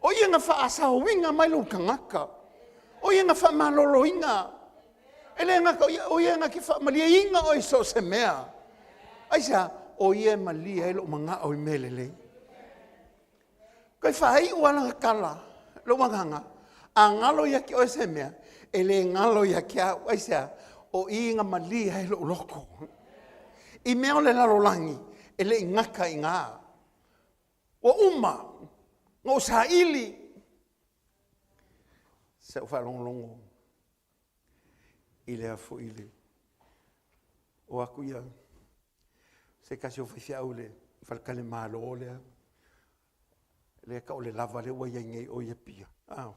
S1: O ia na faasaoina mai lou tagata. O ia na faamaloloina. E le gata o ia, o ia na te faamalieina oe i so o se mea. Aisea? O ia e malie ai lou manao i mea lelei. Toe faaiu lava lana tala, lou agaga, a galo ia te oe se mea, e le galo ia te au. Aisea? O i na malie ai lou loto. I mea o le lalolagi, e le i gata i ina. Ua uma na ou saili. Sa ou faalogologo i le foi le o aku ia se tasi o faifeau i le faletalimalo lea lea tau o le lava lea ua i ai nei o i Apia. Ah.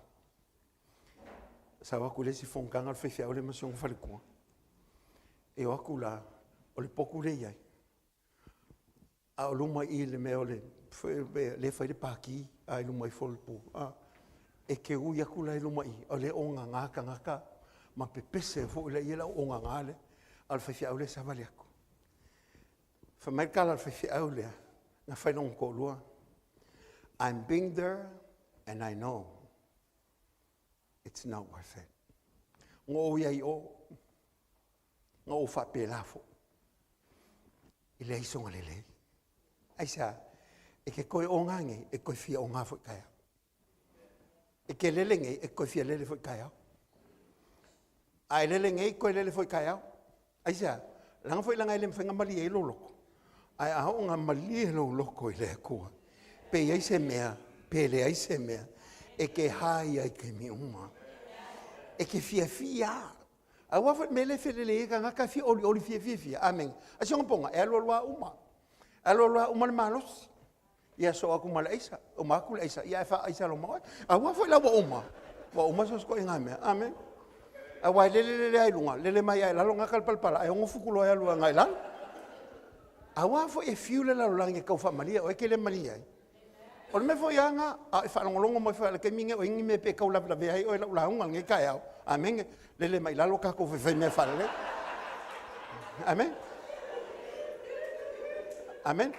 S1: Sau atu i le isi fonotaga o le faifeau lea ma si ona faletua. E o atu la, o le potu lea i ai. A o luma i i le mea o le, lea e fai le paki a i luma ifo o le pool, a, e te ui atu la i luma i i, o lea e ogaga tagata ma pepese foi la i le au ogaga lea, a o le faifeau lea e savali atu. Fai mai le tala a le faifeau lea, na fai lona toalua, I'm been there and I know it's not worth it. Na ou i ai i o, Na ou faapela foi, e leai sona lelei. Aisea? E ke toe oga nei, e toe fia oga foi taeao. E ke lele nei, e toe fia lele foi taeao. A e lele nei, toe lele foi taeao. Aisea? Leaga foi leaga e le mafai ona malie ai lou loto. Ae a oo ina malie lou loto i le Atua, pe i ai se mea, pe leai se mea, e te hai ai i taimi uma. E te fiafia. Aua foi le mea lea e felelei ai tagata e fia olioli fia fiafia. Amene. A si ona poga, e alu alu lava uma. E alu alu lava uma le malosi. Ia soo atu ma le aisa, uma atu le aisa, ia ae faaaisa loa ma oe. Aua foi la ua uma, ua uma so o se ituaiga mea. Amene. Aua e lele lele lava i luga, lele mai lava i lalo gata le palapala, ae 6 futu loa e alu agai i lalo. Aua foi e fiu le lalolagi e tau faamalie oe, e te le malie ai. O le mea foi lava lena, a o e faalogologo mai foi i le taimi lenei o i ai ni mea pe tau lavelavea ai oe i lau lauga i lenei taeao, amene, lele mai i lalo tatou faifaimea faalelei. Amene. Amene.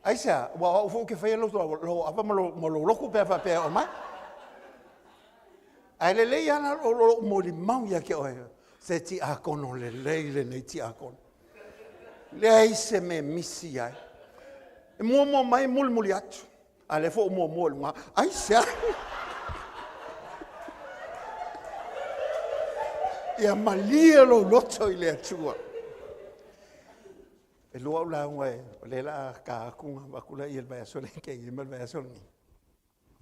S1: Aisea? Aua o au foi ou te faia lou ava ma lou loto pe a faapea e oo mai. Ae lelei lava la lou molimau ia te oe, se tiakono lelei lenei tiakono. Leai se mea e misi ai. E muamua mai mulimuli atu, a o lea foi ua muamua i luga. Aisea? Ia malie lou loto i le Atua. E lua au lauga o lea o le a ta atu ona avatu lea i le vaiaso lea na tea nei ma le vaiaso lenei,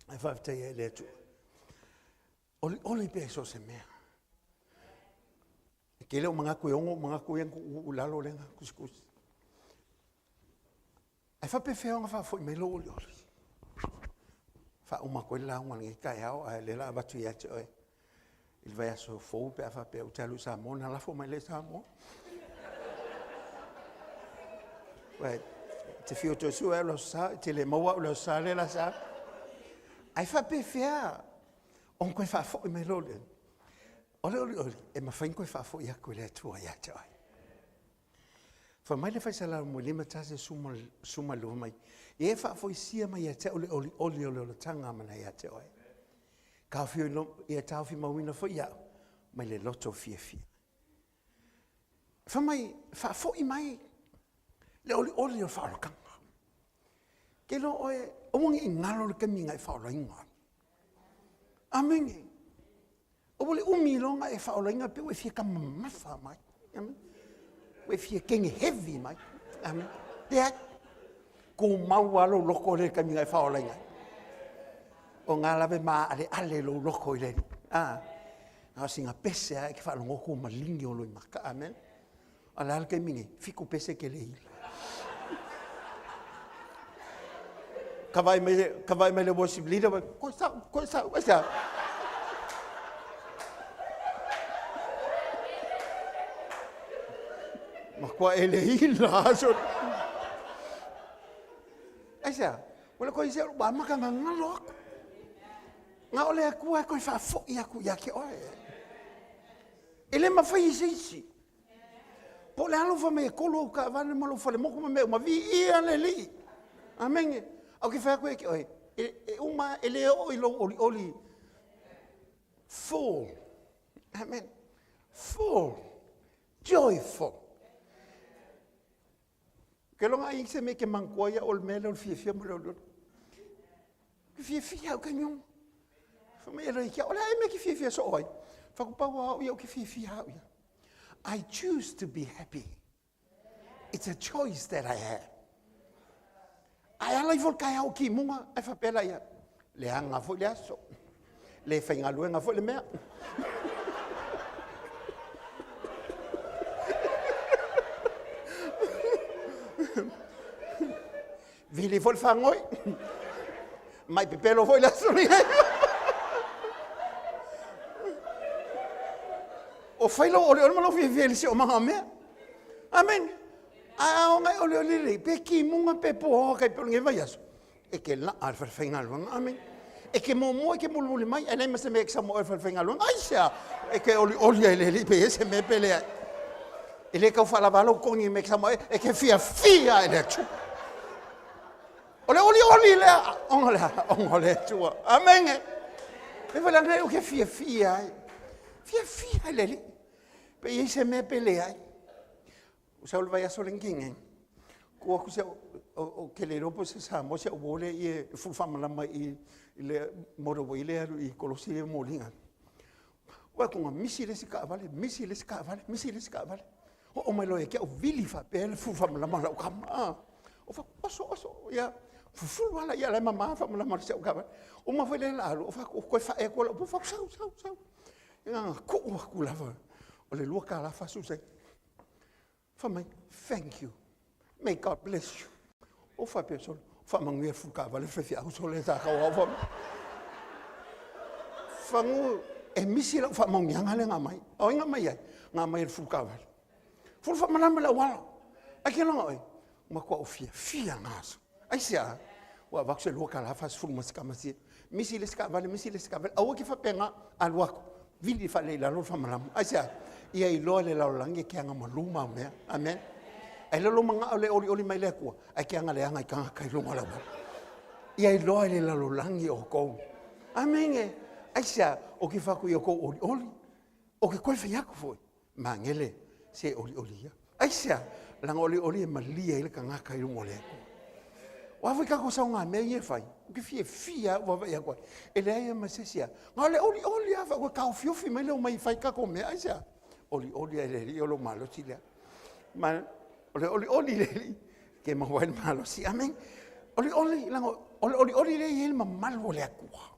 S1: ae faafetai ai i le Atua. Olioli pea i so o se mea. E tele ou manatu e 6 ou manatu ia na tuutuu i lalo lea na tusitusi. Ae faapefea ona faafoi mai lou olioli? Faauma atu ai le lauga i lenei taeao, a o lea o le a avatu ia te oe i le vaiaso fou pe a faapea ou te alu i Samoa ona lafo mai lea i Samoa. Aua e te fiu e toe sue au i le Aso Sa, e te le maua au i le Aso Sa lea o le a sau. Ae faapefea ona toe faafoi mai lou olioli? O le olioli, e mafai ona toe faafoi atu e le Atua ia te oe. Fai mai le Fai Salamo 51, 12 fai mai, ia e faafoisia mai ia te au le olioli o le olataga mana ia te oe. Ia taofimauina foi au mai le loto fiafia. Fai mai, faafoi mai le olioli o le faaolataga. Ke iloa oe, aua ne i galo le taimi na e faaolaina ai. Amene. Aua le umi loa ona e faaolaina pei ua e fia taumamafa mai. Ua e fia teine heavy mai. Amene. Leai. Tumau lava lou loto i le taimi na e faaolaina ai. O na lava e maaleale lou loto i le Alii. A, na o sina pese lava e te faalogo atu ua maligi ou loimata. Amene. A o le a le taimi nei? Fitu pese e te le ila. Ka vaai mai, ka vaai mai le worship leader, koe sau, koe sau, aisea? Matua e le ila aso. Aisea? Ua le koe ise, ua amata ona galo atu. Na o le Atua e toe faafoi atu ia te oe. E le mafai e se isi. Po o le a lou fai mai e tolu au taavale ma lou falemotu ma mea uma, viia le Alii. Amene. Ae ou te fai atu ia te oe, e uma, e le oo i lou olioli full. Amen. Full. Joyful. Ou te iloa na i se mea e te manatua ai au o le mea lea o le fiafia ma le olioli. Ou te fiafia au taimi uma. Fai mai e loia, o le a ea mea e te fiafia soo ai? Fai atu, pau lava au ia ou te fiafia au ia. I choose to be happy. It's a choice that I have. Ae ala ifo le taeao kimuga, ae faapea la ia, leaga foi le aso, le faigaluega foi le mea. Vili foi le fagoi, mai pepelo foi le aso nei. O fai lou olioli ma lou fiafia i le siomaga o mea. Amene. Ae a ona e olioli lelei, pe kimuga pe poa kai pe o lenei vaiaso, e te laa le falefaigaluega. Amene. E te muamua e te mulimuli mai, ae leai ma se mea e te samoa i le falefaigaluega. Aisea? E te olioli ai i le Alii pe i ai se mea pe leai. E le tau faalava lou togi i mea e te samoa ai, e te fiafia i le Atua. O le olioli lea, ona le a, ona o le Atua. Amene. E foi lana ou te fiafia ai. Fiafia i le Alii. Pe i ai se mea pe leai. Ua sau le vaiaso lea na tea nei, tu atu si au, ou te le iloa po o se Samoa si au uo lea e fulu faamalama i le motorway lea e alu i kolosi lea e moliga. Ua atu na misi le isi taavale, misi le isi taavale, misi le isi taavale. Oo mai loa ia te au vili faapea le fulu faamalama a lau tama. Ah, o fai atu, oso, oso, ia, fufulu lava laia la e mama faamalama o si au taavale. Uma foi lea o le a alu, ou fai atu, toe fa'e atu lau pua, fai atu, sau, sau, sau. Na ona tuu atu lava o le $2 40 sene. Fai mai, thank you, may God bless you. Ou faapea, sole, faamanuia le fulu taavale le faifeau sole sa tau au fai. Fagu, e misi lau faamauniaga lea na aumai. O ai na aumai ai? Na aumai e le fulu taavale. Fulu faamalama le auala. Ai ke loga oe, matua ou fiafia na aso. Aisea? Ua avatu se $2 40 ma si tama sia. Misi le isi taavale, misi le isi taavale. Aua ke faapena, alu atu, vili faalelei i lalo le faamalama. Aisea? Ia iloa e le lalolagi e ke aga malu mau mea. Amen. Ai le lo manao le olioli mai le Atua, ai ke aga leaga i tagata i luga o le auala. Ia iloa e le lalolagi outou. Amene. Aisea, o ke fai aku ia kou olioli, o ke koe fai aku foi, magele se olioli ia. Aisea, leaga o le olioli e malie ai le tagata i luma o le Atua. O a foi tatou saogamea ia e fai, ou te fiafia lava ou vaavaai atu ai, e leai lava ma se isi a, na o le olioli lava faatoa taofiofi mai le omai e fai tatou mea. Aisea? Olioli lava e le Alii o lou malosi lea. Ma o le olioli i le Alii e te maua ai le malosi. Amene. Olioli, leaga o le olioli lea e i ai le mamalu o le Atua.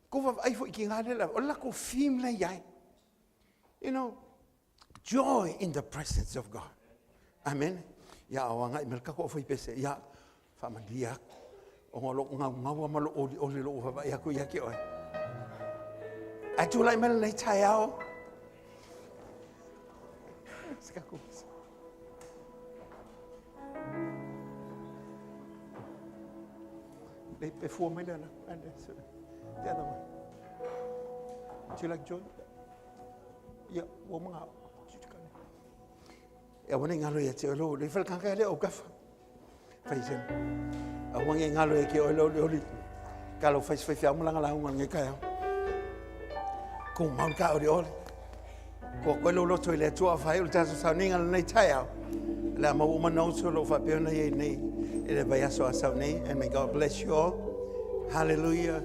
S1: Tou vaavaai foi i tina lea, o le latou theme la e i ai. Joy in the presence of God. Amene. Ia a o agai mai le tatou aufaipese, ia faamalie atu, ona o lou naunau lava ma lou olioli i lou vaavaai atu ia te oe. Ae tulai mai lenei taeao. Le pe fua mai le ana. The other one. Do you like joy? Ia, ua mga. E aua ne i galo ia te oe lou, le falekaka le o gafa. Fai se. Aua ne i galo ia te oe lou oli. Ka lau fai se fai ma langa lauga ngai kai au. Ko mau ka oli oli. Ko koe lou loto i le Atua fai o le tatou sauniga lenei taeao. Le a mau uma notes o lo o faapea ona i ai nei i le vaiaso a sau nei. And may God bless you all. Hallelujah.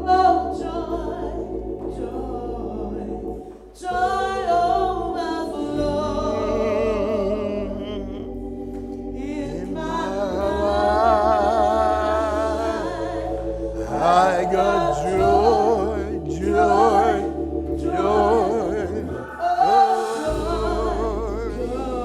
S2: Oh, joy, joy, joy overflow in my life.
S1: I got joy, joy, joy.
S2: Oh, joy,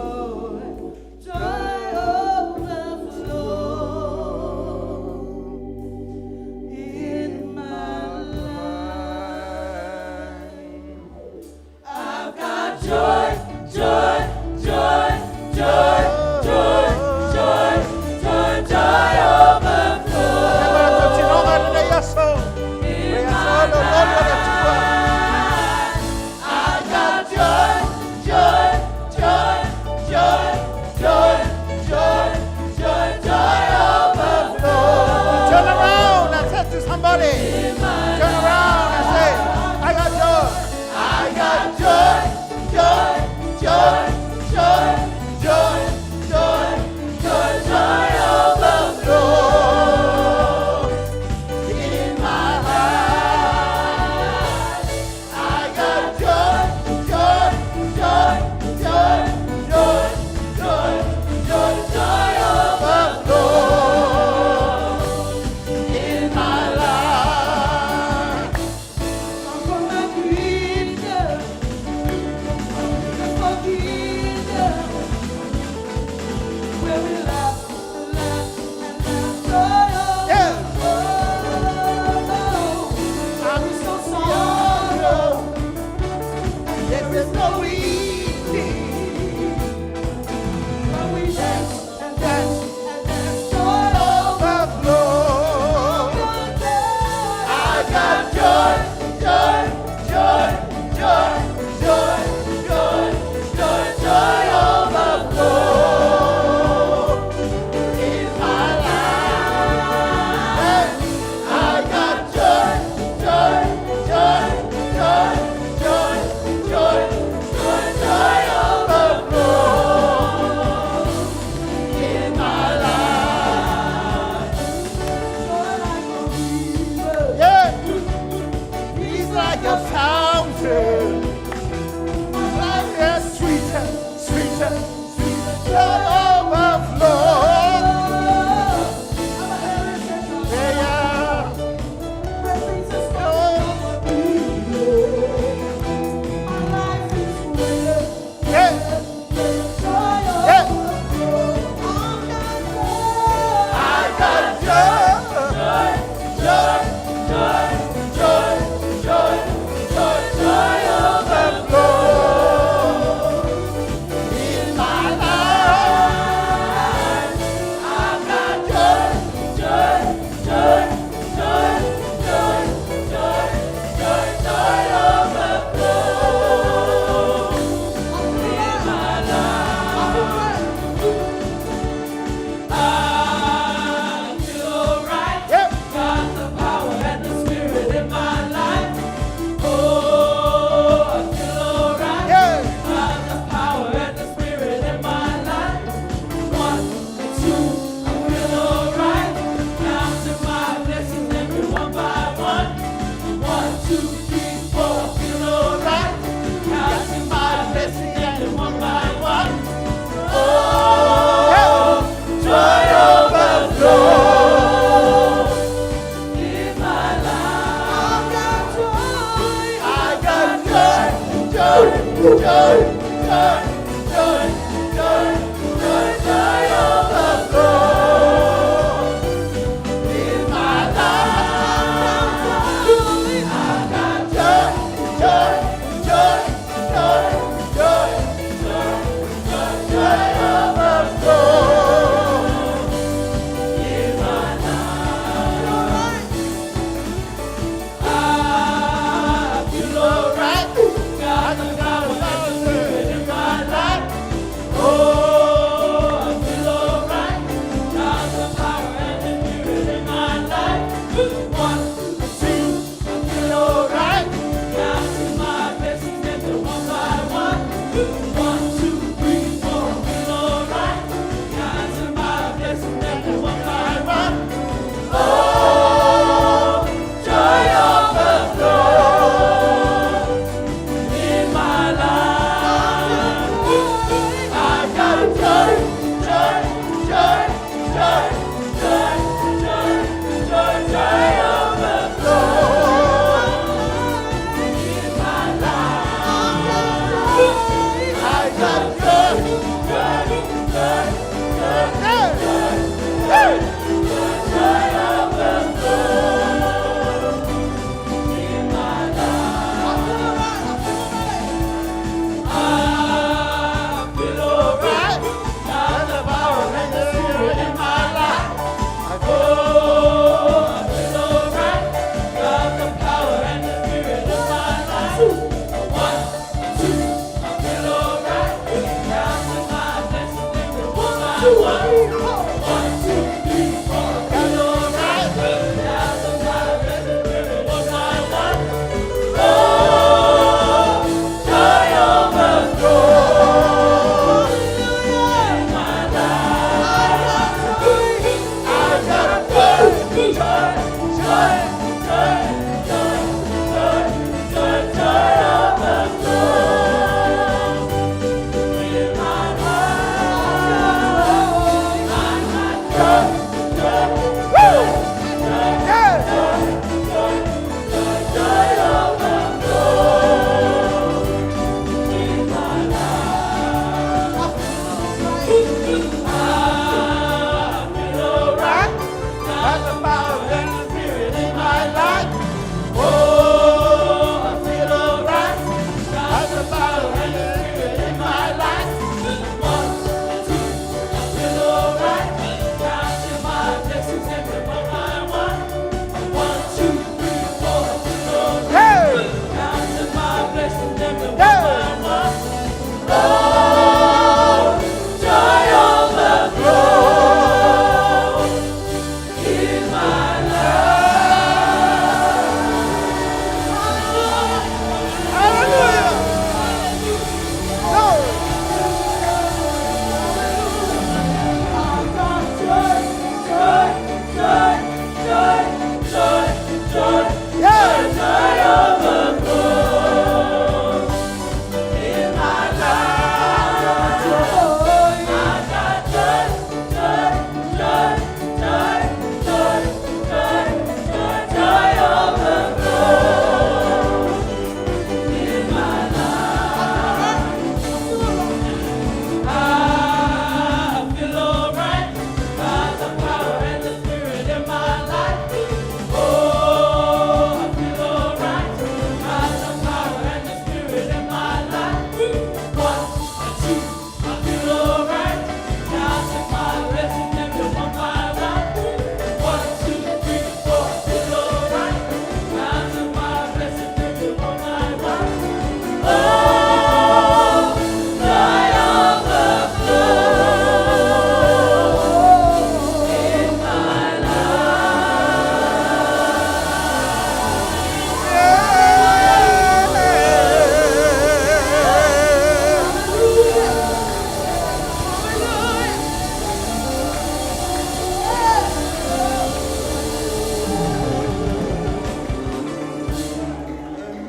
S2: 2, 3, 4, I feel alright. Counting my blessings and one by one. Oh, joy overflow in my life. I got joy.
S1: I got joy, joy, joy, joy, joy, joy, joy, joy overflow in my life. I got joy, joy, joy, joy, joy, joy, joy, joy overflow
S2: in my life. I feel alright. Got the power that's living in my life.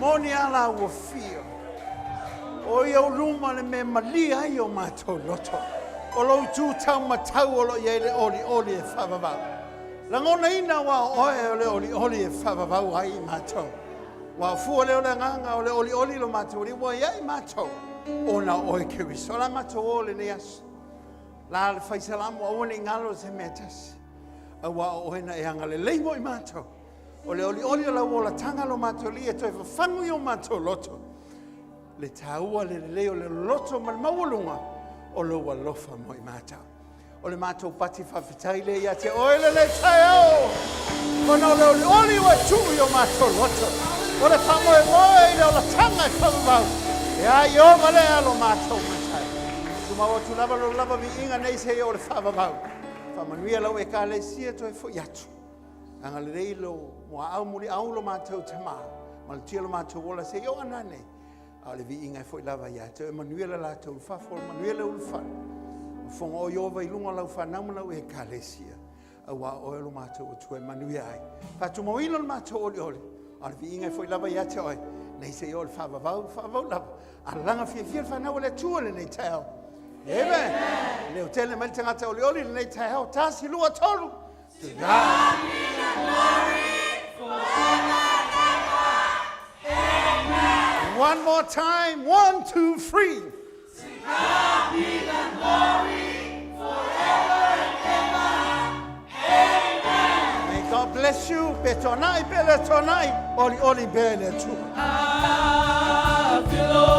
S1: moni ala ua fia. O i ou luma le mea malie ai o matou loto. O lou itu taumatau o lo o i ai le olioli e faavavau. Lagonaina aua o oe o le olioli e faavavau ai i matou. Ua fua lea o le agaga o le olioli lo matou alii ua i ai matou ona o oe Keriso. O le a matou o lenei aso. La le fai salamo aua ne i galo se mea e tasi. Aua o oe na e agalelei mo i matou. O le olioli o lau olataga lo matou alii e toe fafagu i o matou loto. Le taua le lelei o le loto ma le maualuga o lou alofa mo i matou. O le matou pati faafetai lea ia te oe lenei taeao. Ona o le olioli ua e tuu i o matou loto. O le faamoemoe i le olataga e faavavau. E a Ieova lea lo matou matai. Tumau atu lava lou lava viiga nei seia oo i le faavavau. Faamanuia lau Ekalesia toe foi atu. Agalelei lo muaau muliau lo matou Tama ma le tia lo matou ola seia oo nanei. A o le viiga e foi lava ia te oe, manuia le latou ulufafo, manuia le ulufale. O fofoga o Ieova i luga o lau fanau ma lau Ekalesia, aua o oe lo matou Atua e manuia ai. Faatumauina lo matou olioli, a o le viiga e foi lava ia te oe, nei seia oo i le faavavau, faavavau lava. Alaga fiafia le fanau a le Atua i lenei taeao. Amen. Leo tele mai le tagata olioli i lenei taeao. Tasi, lua, tolu. To God
S2: be the glory forever and ever. Amen.
S1: One more time. 1, 2, 3.
S2: To God be the glory forever and ever. Amen.
S1: May God bless you. Pe tonai, pe le tonai. Olioli pe le Atua.
S2: I feel